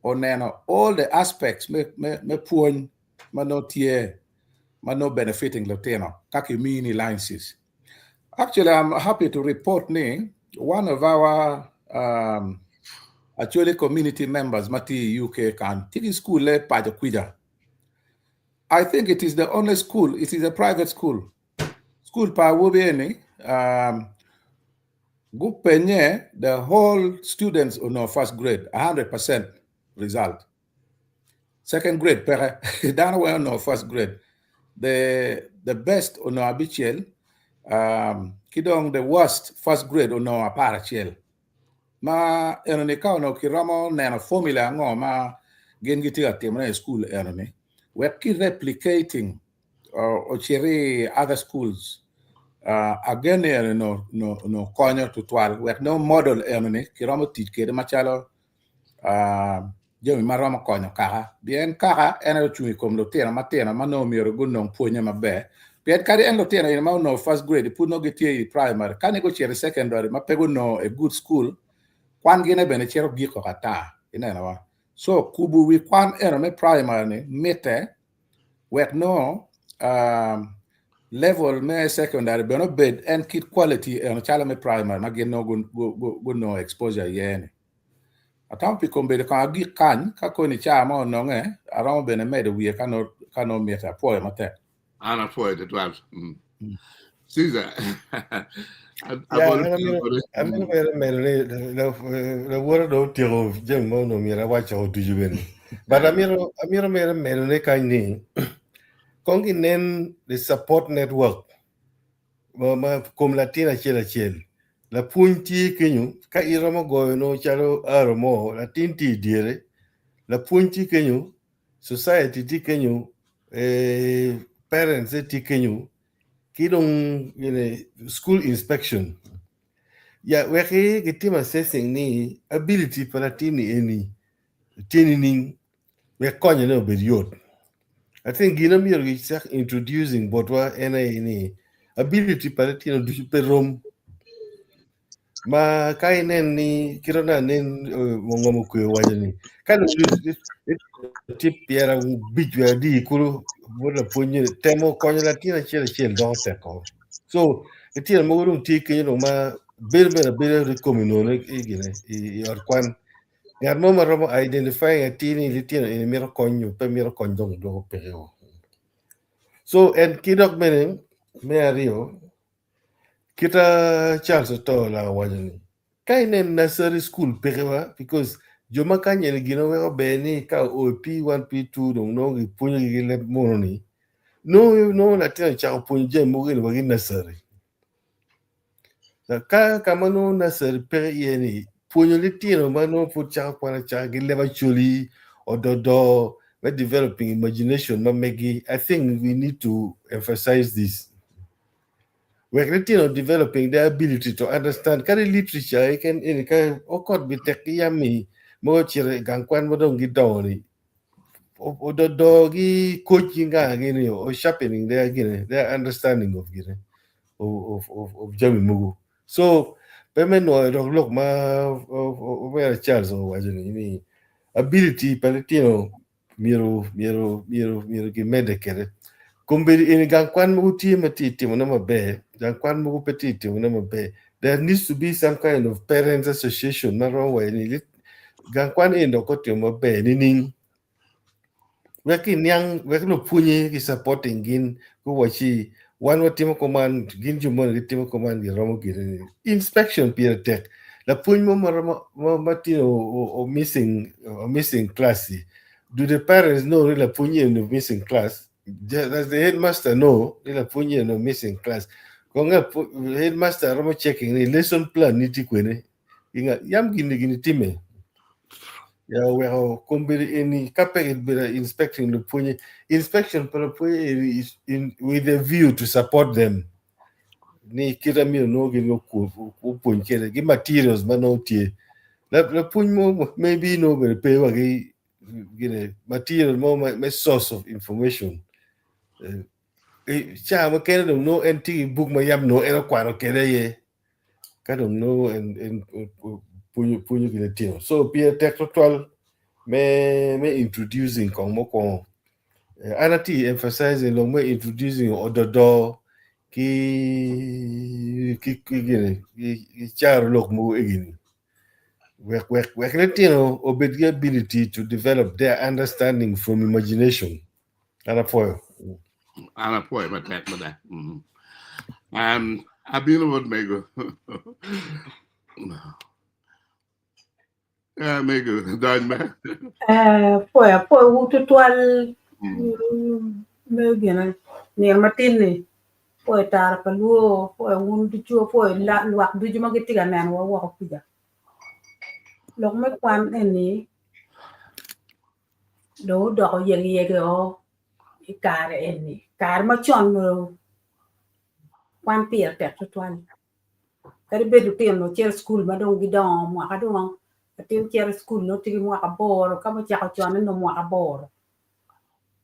oneno all the aspects me, me, me pwony ma nongo tye ma nongo benefiting lutino ka kimini licenses. Actually, I'm happy to report ni one of our um, Acholi community members ma tye i UK kan tye ki school le paco kwija. I think it is the only school, it is a private school. School pa awobi eni um, gupenye the whole students onongo first grade, 100% result. Second grade peke, dano weng onongo first grade. The, the best onongo abicel, um, ki dong the worst first grade onongo aparacel. Ma enoni ka onongo kiromo neno formula ango ma gin gitye ka timone i school enoni, wek ki replicating ocit i other schools agen ni eni onongo konyo tutwal wek nongo model enoni kiromo tic kwede macalo jami ma romo konyo kaka pien kaka en aye ocung i kom lutino matino ma nongo myero gunong pwonye maber pien kadi en lutino eni ma onongo first grade pud nongo gitye i primary ka ni gucito i secondary ma pe gunongo a good school kwan gine bene cito giko ata ineno wa so kubo wi kwan eno me primary ni mitte wek nongo level me secondary bene obed en kit quality eno calo me primary ma gin nongo gunongo exposure iye ni. Atamo pi kombeddi kong agik kany ka koni caa mo ononge aromo bene medo wiye ka nongo mitte. Apwoyo matek. An apwoyo tutwal. Caesar. Amito mere medo ni lawota dong otyeko jami ma onongo myero awac woko ducu bene. But amito amito mere medo ne kany ni kong ginen the support network ma, ma kom latin acel acel. Lapwony tye kenyo ka iromo goyo no calo arrow mo latin tye i dyere lapwony tye kenyo society tye kenyo eh, parents tye kenyo ki dong gine school inspection ya wek gitim assessing ni ability pa latin ni eni tye nining wek konyone obed yot. I think gin ma myero gicak introducing botwa en aye ni ability pa litino ducu pe rom. Ma ka inen ni kite ma anen ngom okwe owaco ni ka dong tye 50 wiye adi kulu bot lapwony ni temo konyo latin acel acel doko tek o. So litino mogo dong tye kenyo dong ma bedo mere abeda i komi nono i gine i ot kwan. Ngat mo ma romo identifying atir ni litino eni mito kony nyo pe mito kony dong dwoko peke o. So en ki dok bene me aryo kita Charles Oto olaka owaco ni ka inen nursery school peke wa because jo ma kany eni gin weko ber ni ka oo i P1 P2 dong nongo gipwonyogi ki leb munu ni nongo nongo latin ocako pwonyo jami mogo eni wa ki nursery. Ka ka ma nongo nursery peke iye ni pwonyo litino ma nongo pud cako kwan acaka ki leb acholi ododo me developing imagination ma megi I think we need to emphasize this. Wek litino developing their ability to understand kadi literature keken eni ka okot bitek ki yam-mi mogo ocito i gang kwan ma dong gidongo ni ododo gi coach gi nga gini o sharpening their gine their understanding of gine of, of, of jami mogo. So pe me nwoyo dok lok ma omera Charles owaco ni ni ability pa litino myero myero myero myero gimedde kwede. Kombeddi eni gang kwan mogo tye ma tye timone maber, gang kwan mogo pe tye timone maber. There needs to be some kind of parents association ma romo waco ni gang kwan eni dok otimo maber nining? Wek iniang wek lupwonye ki supporting gin guwacci wan watimo kuman gin jo moni gitimo kuman giromo gire ni inspection pire tek lapwony mo maromo ma tye o missing o missing class do the parents know ni lapwony eni missing class does the headmaster know ni lapwony eni missing class kong headmaster romo checking ni lesson plan nitye kwene Yam gin-ni gin itime ya oweko kombeddi eni ka pe kibedo inspecting lupwonye inspection pa lupwonye eni is in, with a view to support them ni kite myero nongo gin gupwony kwede ki materials ma nongo tye lapwony mo maybe nongo bene pe wa ki gine material mo me source of information ca mukene dong nongo en tye ki buk ma yam nongo en okwano kwede aye ka dong nongo en pwonyo pwonyo ki litino so pire tek tutwal me me introducing kong mukwongo an atye emphasizing lok me introducing ododo ki ki ki gini ki caro lok mogo egini wek wek wek litino obed ki ability to develop their understanding from imagination An apwoyo. An apwoyo matek mada. Mm. Um, abino bot mego. Eh, mego, dony me. Eh, apwoyo, apwoyo wu tutwal mm, me gine nino matin-ni. Apwoyo tara pa luo, apwoyo wun ducu, apwoyo lwak ducu ma gitye ka nenowa woko kuca. Lok me kwan eni Dong odoko yegiyege o i kare eni, kare macon onongo kwan pire tek tutwal kadi bed lutino onongo cito i cukul ma dong gidongo mwaka dong latin cito i cukul nongo tye ki mwaka aboro ka ma ocako conne nongo mwaka aboro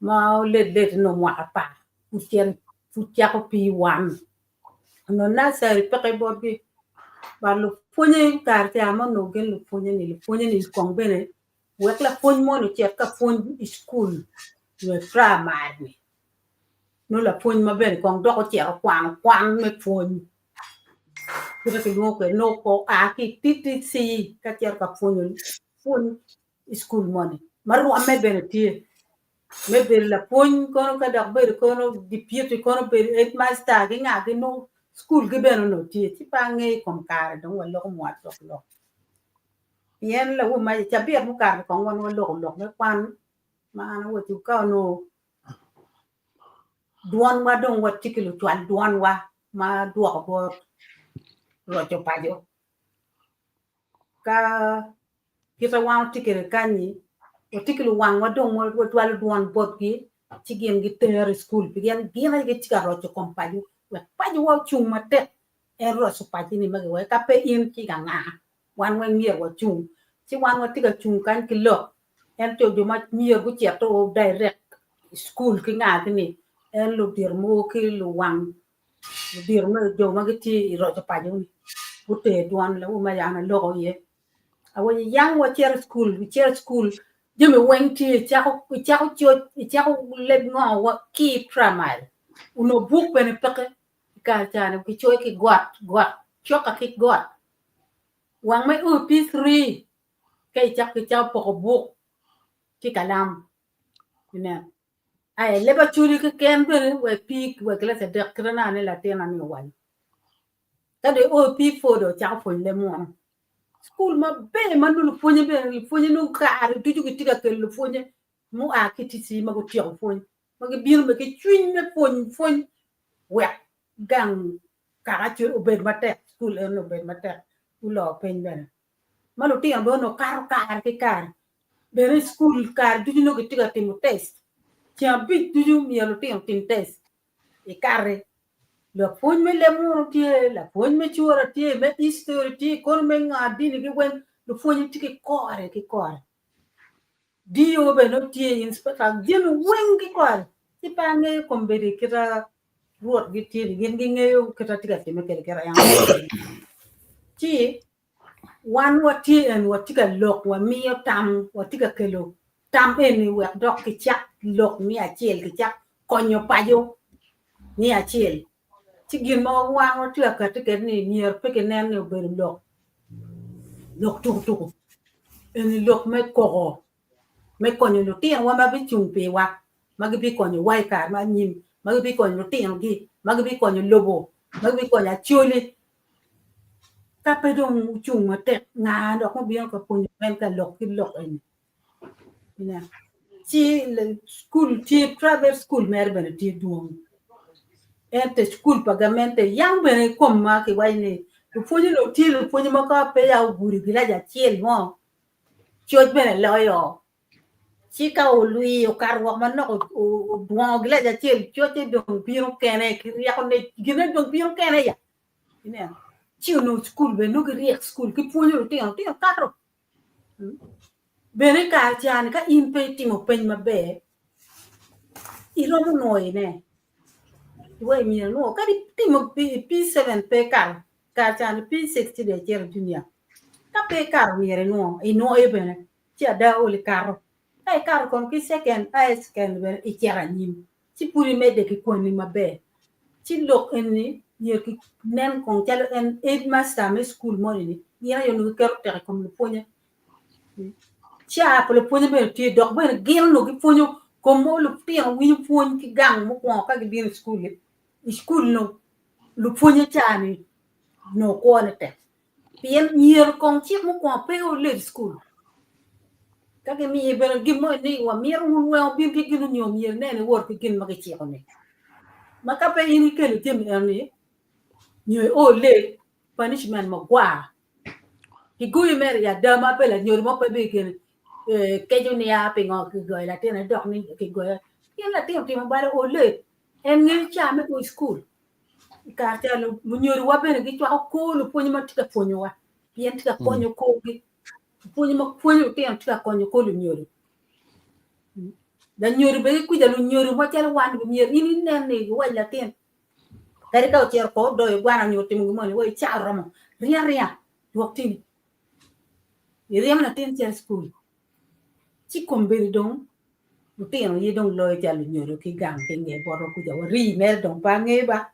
ma olet let nongo mwaka apar pud cito pud cako P1 onongo nursery peke botgi but lupwonye kare ca ma onongo gin lupwonye ni lupwonye ni kong bene Wek lapwony moni ocit ka pwony i cukul nyo i praimari-ni, nongo lapwony ma bene kong dok ocito okwano kwan me pwony kite kilwongo kwede nongo oa ki i TTC ka cito ka pwonyo pwony i cukul moni ma rwomme bene tye me bedo lapwony kono ka dok bedo kono dipyuti kono bedo hedmasta ki nga-gi nongo cukulgi bene onongo tye ci pe angeyo i kom kare dong waloko mwot dok lok. Pien lawor maca cabit mukato kong wan waloko lok me kwan ma an awaco ka onongo dwonwa dong watye ki lucwal dwonwa ma dwoko bot roco paco ka kite wan watye kwede kany-nyi watye ki luwangwa dong wacwalo dwon botgi ci gin gitero i cukul pien gin aye gitye ka roco kom paco wek pacowa ocung matek en roco paci-ni ma giwaco ka pe in ci ka nga Wan weng myero wacung. Ci wan watye ka cung kany ki lok. Ento jo ma myero gucito direct i cukul ki nga-gi-ni en ludito mogo ki luwang ludito me jo ma gitye i roco paco-ni guter dwon lawu ma yam aloko iye. Awaco yang wacito i cukul, icito i cukul jami weng tye icako icako coc icako leb ngo wa ki i primary onongo buk bene peke i kare ca-ni kicoyo ki got got coka ki got wang ma io i P3 ka icako kicako poko buk ki kalam ineno aye leb acholi keken bene wa i P wa i kilaci adek kite naka ni latina ni owaco ka dong io i P4 dong ocako pwonyo leb munu cukul maber ma nongo lupwonye bene lupwonye nongo kare ducu gitye ka kelo lupwonye mua ki i TC ma gutyeko pwony ma gibino bene ki cwiny me pwony pwony wek gang kaka obed matek cukul eno obed matek gulor piny bene. Ma lutino bene onongo kato kare ki kare bene i cukul kare ducu nongo gitye ka timo test ceng abic ducu myero lutino otim test i kare lapwony me leb munu tye lapwony me cura tye me history tye kono me nga dini ki weng lupwonye tye ki kore ki kore DO bene nongo tye inspector jami weng ki kore ci pe angeyo kombeddi kita Rwot gitye ni gin gingeyo kit ma tye ka timme kwede kit en ci wan watye en watye ka lok wamiyo tam watye ka kelo tam eni wek dok kicak lok ni acel kicak konyo paco ni acel ci gin ma wan watye ka kati kwede ni myero pe kinen ni obedo lok lok tuko tuko eni lok me koko me konyo lutinowa ma bicung piwa ma gibikonyowa i kare ma anyim, ma gibikonyo lutinogi, ma gibikonyo lobo, ma gibikonyo Acholi. Ka pe dong wucung matek, nga dok mubino ka pwonyo en ka lok ki lok eni? Ineno? Ci cukul tye, private school mere bene tye dwong. Ento cukul pa gamente yang bene i kom ma kiwaco ni lupwonye dong tye lupwonye ma ka peya ogudo gilaci acel mo, coc bene loyo. Ci ka olwi okato woko manok odwongo gilac acel cocce dong bino kene ki ryekone gine dong bino kene ya ineno ci onongo cukul bene nongo giryek cukul gipwonyo lutino lutino kato bene i kare ca-ni ka in pe itimo peny maber iromo nwoyone iwaci myero inwo kadi itimo P7 pe ikato kare ca-ni P6 ci dong icito junior ka pe ikato myero inwo inwoyo bene ci ada ol ikato. Ka ikato kono ki second aye second bene icito anyim ci pud imedde ki kwanni maber. Ci lok eni myero ki nen kong calo en headmaster me cukul moni ni gin aye onongo giketo tek i kom lupwonye. Caa pa lupwonye bene tye dok bene gin onongo gipwonyo kom mo lutino winyo pwony ki gang mukwongo ka gibino i cukul i cukul nongo lupwonye caa ni nongo kwone tek. Pien myero kong cik mukwongo pe oled i cukul. Ka gimiyi bene gin mo ni wamito wun weng wubin ki gin onyo myero inen iwot ki gin ma kiciko-ni. Ma ka pe in ikelo jami eno-ni nyo io late, punishment magwar. Kigoyi mere i ada ma pe lanyodo mo pe bigene keco niya pingo kigoyo latinne dok ni kigoya. Pien latin otimo bal o late, en ngeyo ca me o i cukul. I kare ca lunyodowa bene gicwako kor lupwonye ma tye ka pwonyowa pien tye ka konyo korgi. Lupwonye ma pwonyo lutino tye ka konyo kor lunyodo. Lanyodo bene kwica lunyodo macalo wan myero in inen ni iwac latin kadi ka ocito ko odoyo gwana nyo otimo gin moni wa ica oromo ringa ringa dwok tini iryemo latin cito i cukul. Ci kombeddi dong lutino aye dong loyo calo lunyodo ki gang ki nge botwa kuca warii mere dong pe angeyo ba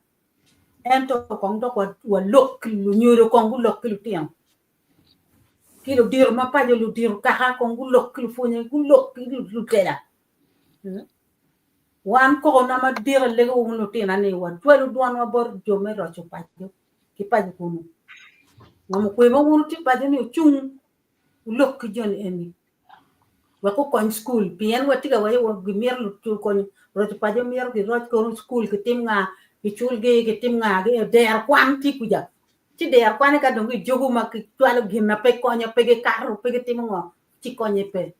ento kong dok walok ki lunyodo kong gulok ki lutino ki ludito ma paco ludito kaka kong gulok ki lupwonye gulok ki lutela wan kokona madit alego wun lutina ni wadwalo dwanwa bot jo me roco paco ki paco kunu ngom okwe ma wun wutye paco ni wucung wulok ki joni eni wek gukony cukul pien watye ka waco gimito konyo roco paco mito giroc kono cukul gitim nga giculgi gitim nga dero kwan tye kuca ci dero kwane ka dong gijogo ma gicwalo gin na pe konyo pe gikato pe gitimo ngo ci konye pe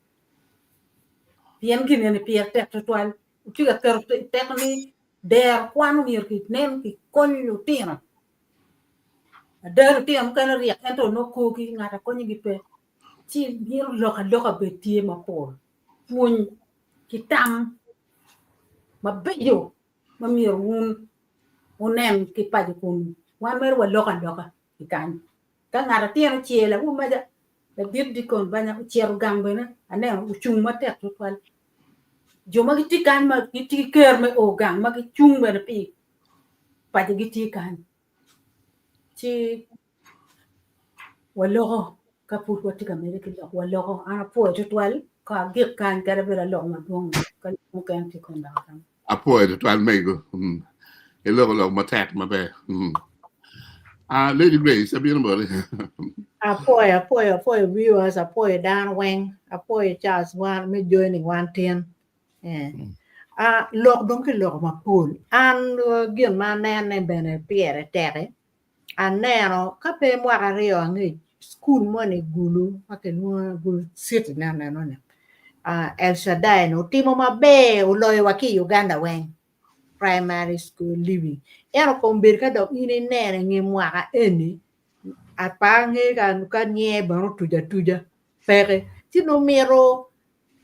pien gin eni pire tek tutwal tye ka keto teko ni dero kwan myero kinen kikony lutino Ada lutino mukene ryek ento nongo korgi ngat a konyogi pe ci mito lok aloka bed tye mapol pwony ki tam. mabeco ma myero wun wunen ki paco kunu. Wan mere waloko aloka i kany. Ka ngat atin ocelo awu maca ladit dikon banya ocito gang bene aneno ocung matek tutwal. Jo ma gitye kany ma gitye ki ker me o gang ma gicung bene pi paco gitye kany. Ci waloko ka pud watye ka medde ki lok waloko an apwoyo tutwal ka agik kany kadi bed aloko madwong ka lok mukene tye kom dok agamo. Apwoyo tutwal mego. Mm. Iloko lok matek maber. Mm. Ah, Lady Grace, abino boti. Apwoyo, apwoyo, apwoyo viewers, apwoyo dano weng, apwoyo Charles wan me joining wan tin. Eh. Ah, lok dong kiloko mapol. An eh, gin ma anene bene pire teki. Aneno ka pe mwaka aryo angec, cukul moni i Gulu ma kilwongo Gulu City ne aneno ni ah, El Shaddai ni otimo maber oloyo wa ki i Uganda weng primary school leaving. Ento kombeddi ka dok in ineno i nge mwaka eni apa ange ka, ka nyer bene otuc atuca peke ci nongo mito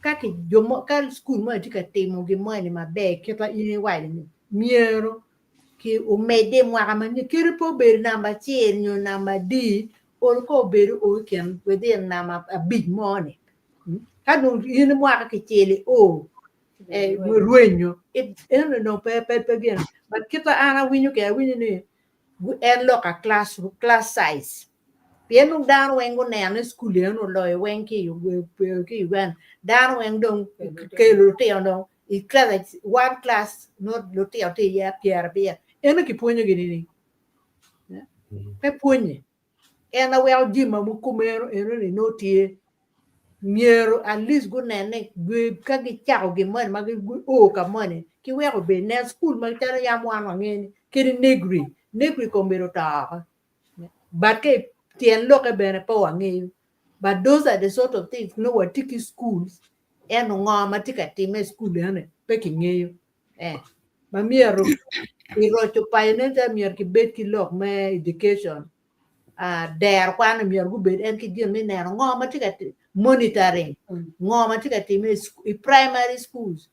ka ki jo mo ka cukul moni tye ka timo gin moni maber kit ma in iwaco ni myero ki omedde i mwaka manyen kadi pe obedo namba acel nyo namba adi olo ka obedo o i kin within namba abic mo ni ka dong in mwaka kicel i o rwenyo eno dong pe pe pe gin but kit ma an awinyo kwede awinyo ni en lok a class class size pien dong dano weng guneno ni cukul eno oloyo weng ki i Uganda dano weng dong kelo lutino dong i class one class nongo lutino tye iye pyerabiro eno kipwonyogi nining pe pwonye en aye weko jami ma kumeno enoni nongo tye myero at least gunen ni ka gicako gin moni ma guo ka moni ki weko obed nen cukul ma calo yam wan wangeyo ni kadi Negri, Negri kombeddi oto oko but ka tyen lokke bene pe wangeyo but those are the sort of things nongo watye ki schools ento ngo ma tye ka timme i cukul eni pe kingeyo eh ma myero i roco paco nen calo myero kibed ki lok me education ah, dero kwan myero gubed en ki gin me neno ngo ma tye ka monitoring ngo ma tye ka timme i primary schools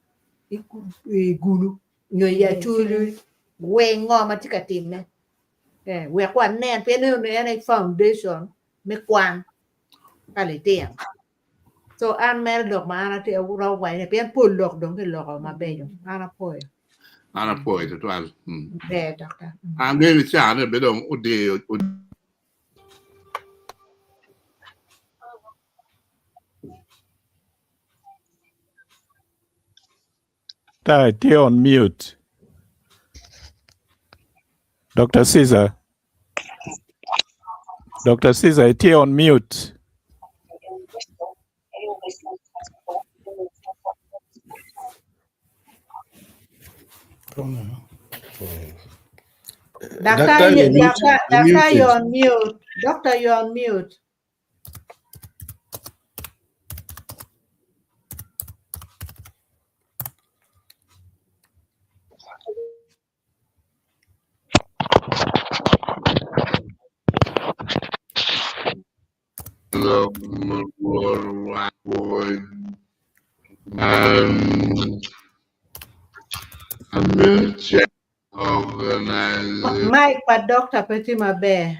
i Gulu nyo i Acholi weng ngo ma tye ka timme eh, wek wanen pien en aye foundation me kwan pa litino. So an mere lok ma an atye aromo waco ni pien pol lok dong kiloko mabeco an apwoyo. An apwoyo tutwal. Ber dokta. Angeyo ni caa-ne bene dong odiyo. Ta itye on mute. Dr. Caesar. Dr. Caesar itye on mute. Doctor, Doctor, you're muted. doctor, You're doctor, muted. you're on mute. Doctor, you're on mute. Mic pa doctor pe tye maber.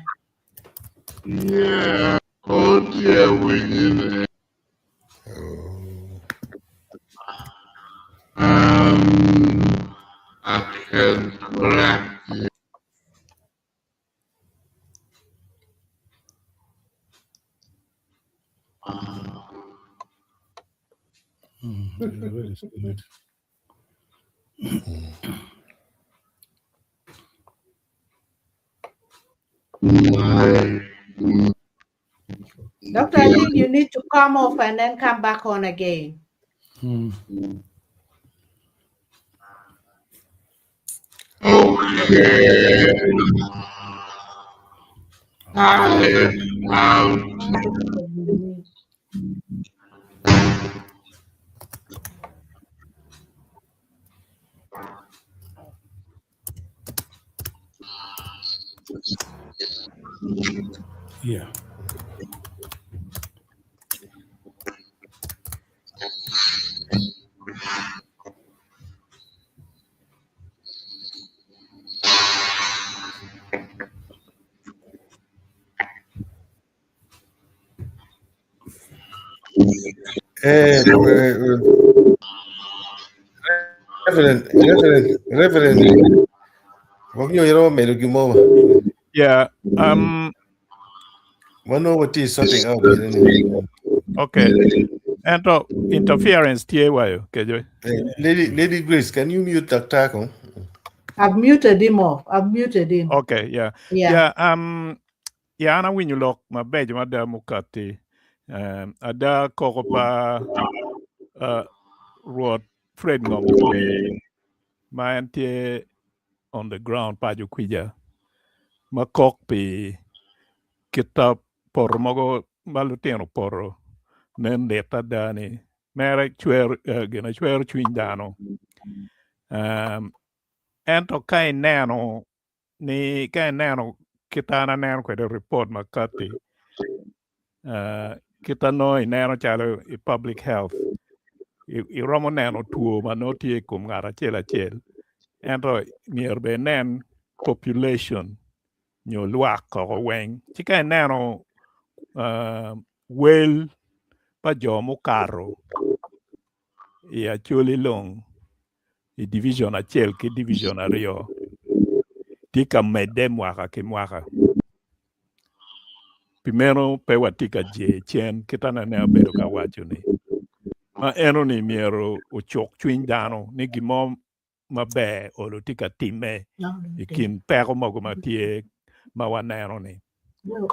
Yeah, oh dear, we need it. I can correct you. Really good. Doctor, I think you need to come off and then come back on again. Okay. I am Yeah. Eh, Reverend, Reverend, Reverend, gwok nyo iromo medo gin mo ba? Yeah, um, Wano watye sorting out gine ni. okay. Ento interference tye wayo kejo. Eh, Lady, Lady Grace, can you mute Dr. Kong? I've muted him off. I've muted him. Okay, yeah. Yeah. Yeah, um, yeah, an awinyo lok mabeco mada mukati. Um, ada koko pa uh, Rwot Fred Ngom Kwe ma en tye on the ground paco kwija ma kok pi kita poto mogo ma lutino poto nen lit ada ni mere cwer uh, gina cwero cwiny dano. Um, ento ka ineno ni ka ineno kita an aneno kwede report ma kati uh, kita nongo ineno calo i public health iromo neno two ma nongo tye i kom ngat acel acel ento myero bene inen population nyo lwak koko weng ci ka ineno uh, wel pa jo mukato i Acholi long i division acel ki division aryo tye ka medde mwaka ki mwaka. Pi meno pe watye ka je cen kita nene abedo ka waco ni ma eno ni myero ocuk cwiny dano ni gin mo maber olo tye ka timme i kin peko mogo ma tye ma waneno ni.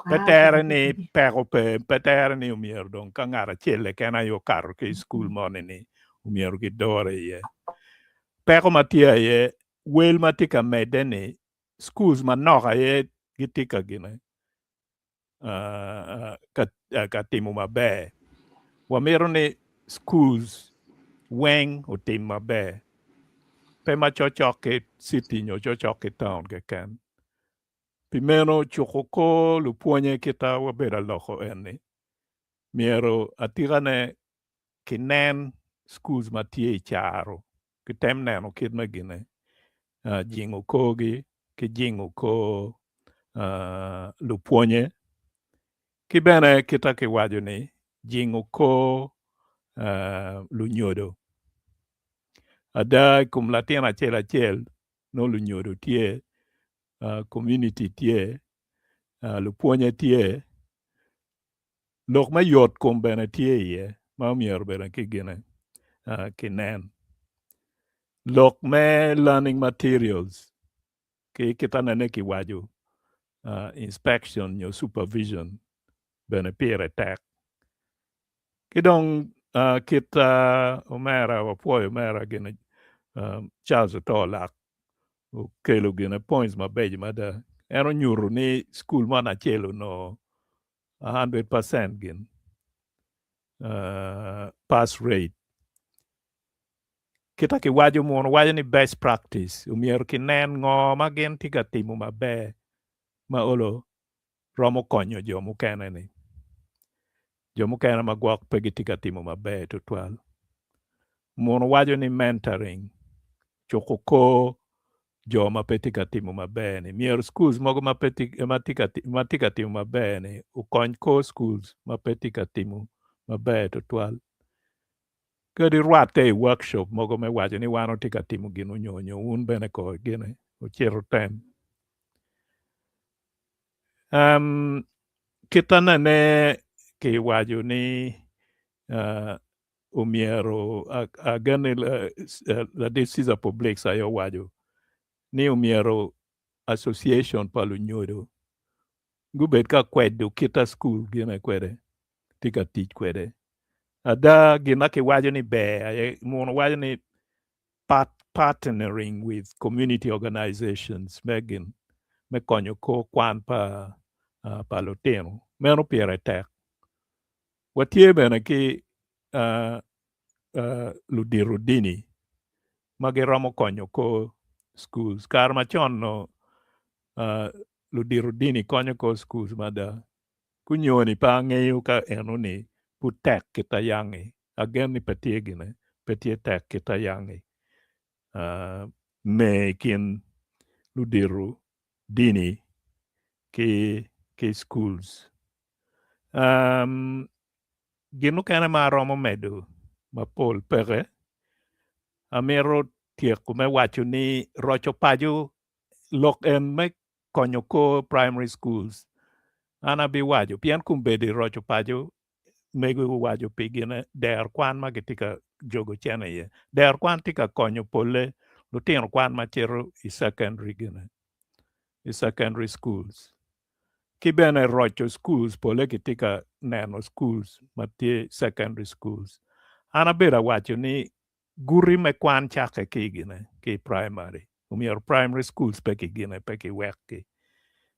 Pe tere ni peko pe, pe tere ni omyero dong ka ngat acel keken aye okato ki i cukul moni ni omyero gidore iye. Peko ma tye aye wel ma tye ka medde ni schools manok aye gitye ka gine ka timo maber. Wamito ni schools weng otim maber pe ma cokcok ki city nyo cokcok ki town keken. Pi meno cuko kor lupwonye kita wabedo aloko eni myero atikane kinen schools ma tye i caro kitem neno kit me gine jingo korgi ki jingo kor lupwonye ki bene kita kiwaco ni jingo kor lunyodo. Ada i kom latin acel acel nongo lunyodo tye, community tye, lupwonye tye, lok me yot kom bene tye iye ma myero bene ki gine kinen. Lok me learning materials ki kita nene kiwaco inspection nyo supervision bene pire tek. Ki dong kit omera wapwoyo omera gine Charles Oto Lak okelo gine points mabeco mada. En onyuto ni cukul mon acel onongo 100% gin pass rate. Kita kiwaco muno waco ni best practice omyero kinen ngo ma gin tye ka timo maber ma olo romo konyo jo mukene ni. Jo mukene ma gwok pe gitye ka timo maber tutwal. Muno waco ni mentoring cuko kor jo ma pe tye ka timo maber ni. Myero schools mogo ma pe tye, ma tye ka, ma tye ka timo maber ni okony kor schools ma pe tye ka timo maber tutwal. Kadi rwatte i workshop mogo me waco ni wan watye ka timo gin onyo nyo wun bene ko gine ocito tem. Um, kita nene kiwaco ni uh, omyero ageni ladit Caesar Publix aye owaco ni omyero association pa lunyodo gubed ka kwedo kita school gine kwede tye ka tic kwede. Ada gin ma kiwaco ni ber aye muno waco ni part, partnering with community organizations me gin me konyo kor kwan pa uh, pa lutino meno pire tek. Watye bene ki uh, uh, ludito dini ma giromo konyo kor schools. Kare macon no uh, ludito dini konyo kor schools mada. Kunyoni pe angeyo ka eno-ni pud tek kita yangi. Agen ni pe tye gine, pe tye tek kita yangi. Uh, me i kin ludito dini ki, ki schools. Um, Gin mukene ma aromo medo mapol peke. Amito tyeko me waco ni roco paco lok en me konyo kor primary schools an abiwaco pien kombeddi roco paco mego owaco pi gine dero kwan ma gitye ka jogo cene iye. Dero kwan tye ka konyo polle lutino kwan ma cito i secondary gine i secondary schools. Ki bene roco schools polle kitye ka neno schools ma tye secondary schools. An abedo awaco ni guti me kwan cakke ki gine ki i primary. Omyero primary schools pe ki gine pe ki wekgi.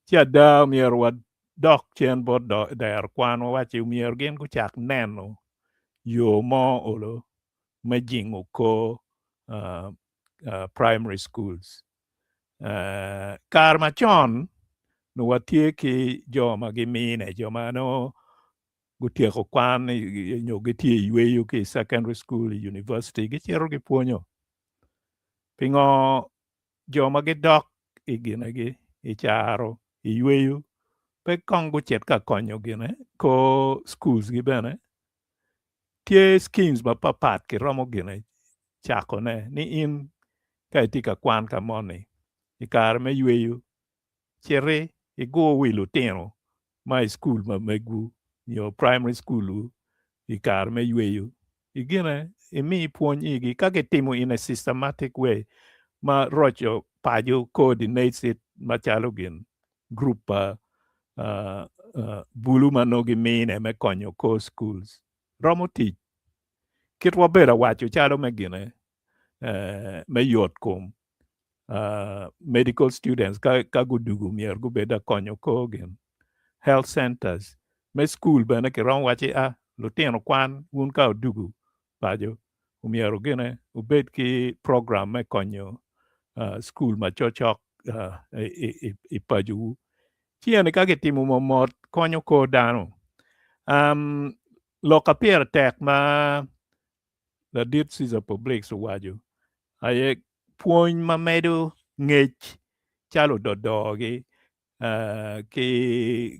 Ci ada omyero wadok cen bot dero kwan wawacci omyero gin gucak neno yo mo olo me jingo kor primary schools. Kare macon nongo watye ki jo ma gimine, jo ma nongo gutyeko kwan nyo gitye i yweyo ki i secondary school, i university gicito gipwonyo. Pingo jo ma gidok i ginegi i caro i yweyo pe kong gucit ka konyo gine kor schools gi bene? Tye schemes mapapat kiromo gine cakone ni in ka itye ka kwan ka moni i kare me yweyo citi igur wi lutino ma i cukul ma megwu nyo primary school-wu i kare me yweyo igine imi pwony igi ka gitimo in a systematic way ma roco paco coordinates it macalo gin group pa bulu ma nongo gimine me konyo kor schools romo tic kit wabedo awaco calo me gine me yot kom medical students ka gudugu myero gubed akonyo kor gin health centers me school bene kiromo waci a lutino kwan wun ka odugu paco omyero gine wubed ki program me konyo school ma cokcok i pacowu ci eni ka kitimo mot konyo kor dano. Lok a pire tek ma ladit Caesar Publix owaco aye pwony ma medo ngec calo ododogi ki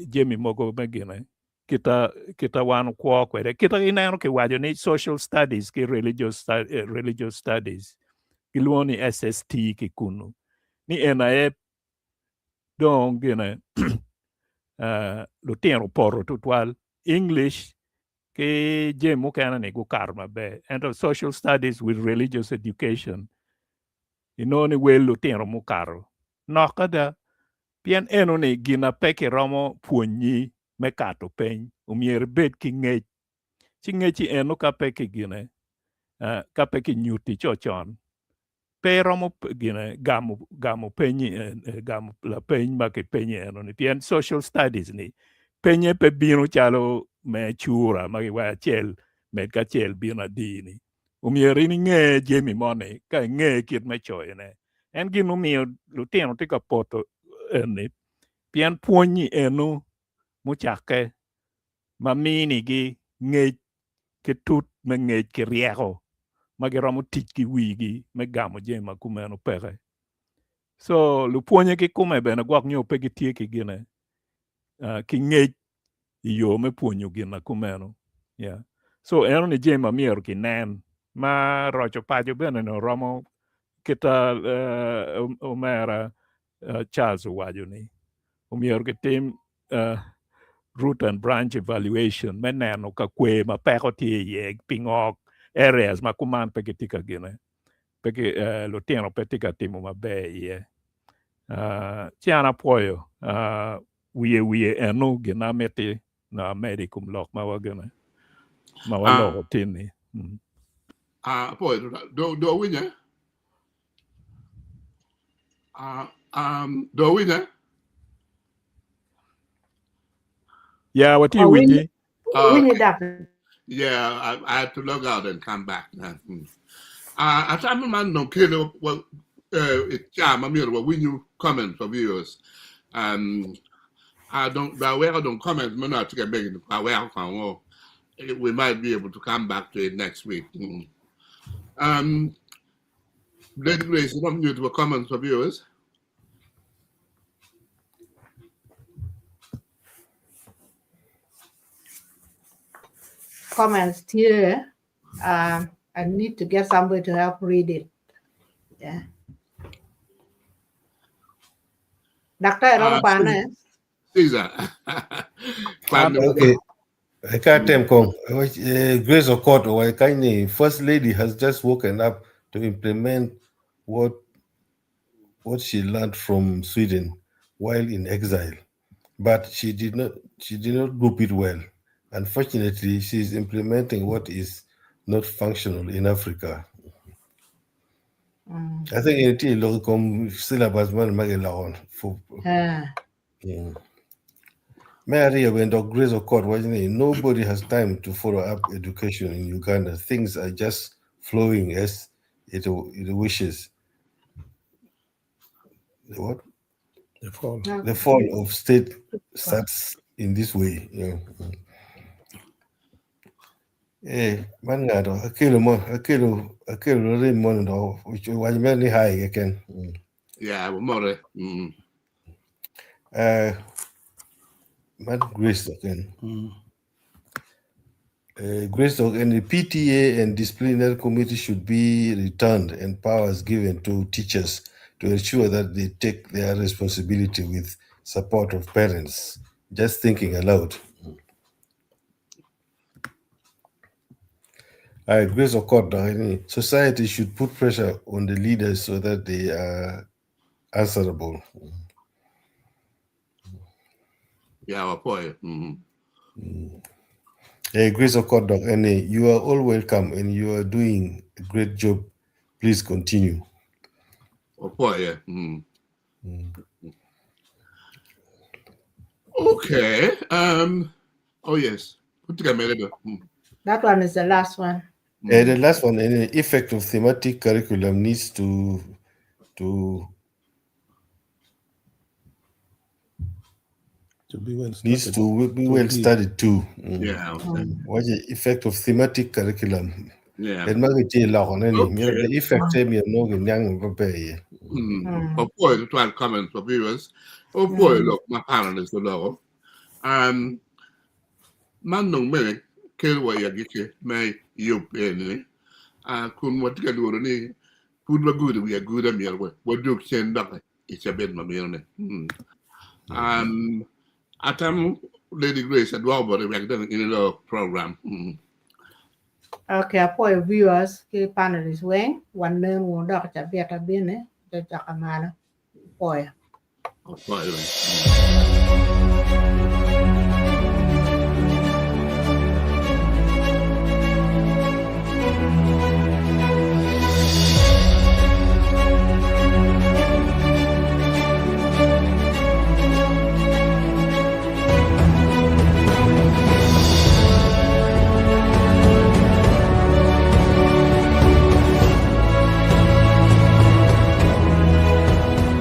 jami mogo me gine kita kita wan okwo kwede kita ineno kiwaco ni social studies ki religious, religious studies gilwongo ni SST ki kunu ni en aye dong gine lutino opoto tutwal English ki jami mukene ni gukato maber ento social studies with religious education inongo ni wel lutino mukato nok ada pien eno ni gin na pe kiromo pwonyi me kato peny omyero ibed ki ngec ci ngecci eno ka pe kigine ka pe kinyutti cocon pe iromo gine gamo gamo peny gamo lapeny ma kipenyi eno ni pien social studies ni penye pe bino calo me cura ma giwaco acel med ki acel bino adi ni omyero in inge jami moni ka inge kit me coyone en gin mumiyo lutino tye ka poto eni pien pwony-nyi eno mucakke ma minigi ngec ki tut me ngec ki ryeko ma giromo tic ki wigi me gamo jami ma kumeno peke. So lupwonye kikome bene gwok nyo pe gitye ki gine uh, ki ngec i yo me pwonyo gin ma kumeno. Yeah. So eno ni jami ma myero kinen ma roco paco bene ni oromo kita uh, omera uh, Charles owaco ni omyero kitim root and branch evaluation me neno ka kwer ma peko tye iye pingo areas ma kuman pe gitye ka gine pe ki lutino pe tye ka timo maber iye ci an apwoyo wiye wiye eno gin ma amiti nongo amedo i kom lok ma wagine ma waloko tin-ni. Apwoyo do do winye do winye Yeah, watye Oh, winyi. Winyi doctor. Yeah, I had to log out and come back. Atamo man dong kelo wa ca ma myero wawinyu comment pa viewers. I don't aweko dong comment ma nongo atye ka making aweko kong o. We might be able to come back to it next week. Lady Grace, iromo nyuto wa comments pa viewers? Comments tye. I need to get somebody to help read it. Yeah. Daktar romo kwane. Caesar. Kwan Okay. I can't kong. Grace Okot, Waikanye, First Lady has just woken up to implement what she learned from Sweden while in exile, but she did not group it well. Unfortunately, she is implementing what is not functional in Africa. I think it is come syllabus man magelaon for Mary when Dr. Grace Okot was nobody has time to follow up education in Uganda. Things are just flowing as it wishes. The what? The fall. The fall of state starts in this way. Yeah. Eh, man ngado akelo mo akelo akelo ri mo ndo waj me ni hai ken. Yeah, more. Man Grace again. Grace and the PTA and disciplinary committee should be returned and powers given to teachers to ensure that they take their responsibility with support of parents. Just thinking aloud. I Grace Okot, society should put pressure on the leaders so that they are answerable. Yeah, boy. Hey, Grace Okot, and you are all welcome and you are doing a great job. Please continue. Oh, boy, yeah. Okay. Oh yes. Put together. That one is the last one. The last one, the effect of thematic curriculum needs to To be well needs studied. To be To well be. Studied too. Yeah. What's the effect of thematic curriculum? Yeah. En ma ki loko ne ni Okay. the effect e mi no gi nyang ba be ye. Of course, try comment for viewers. Of course, look, my panelists are man nong me kel wa ya gike me yup eni kun watye ka lworo ni pud wagudo wi aguda myero wadug cen dok i cabit ma bino ni. Atamo Lady Grace adwoko bote wek dong in ilo program. Okay, apoyo viewers ki panelists weng, wanen wun dok cabit abine, jacaka malo. Apoyo. Apoyo.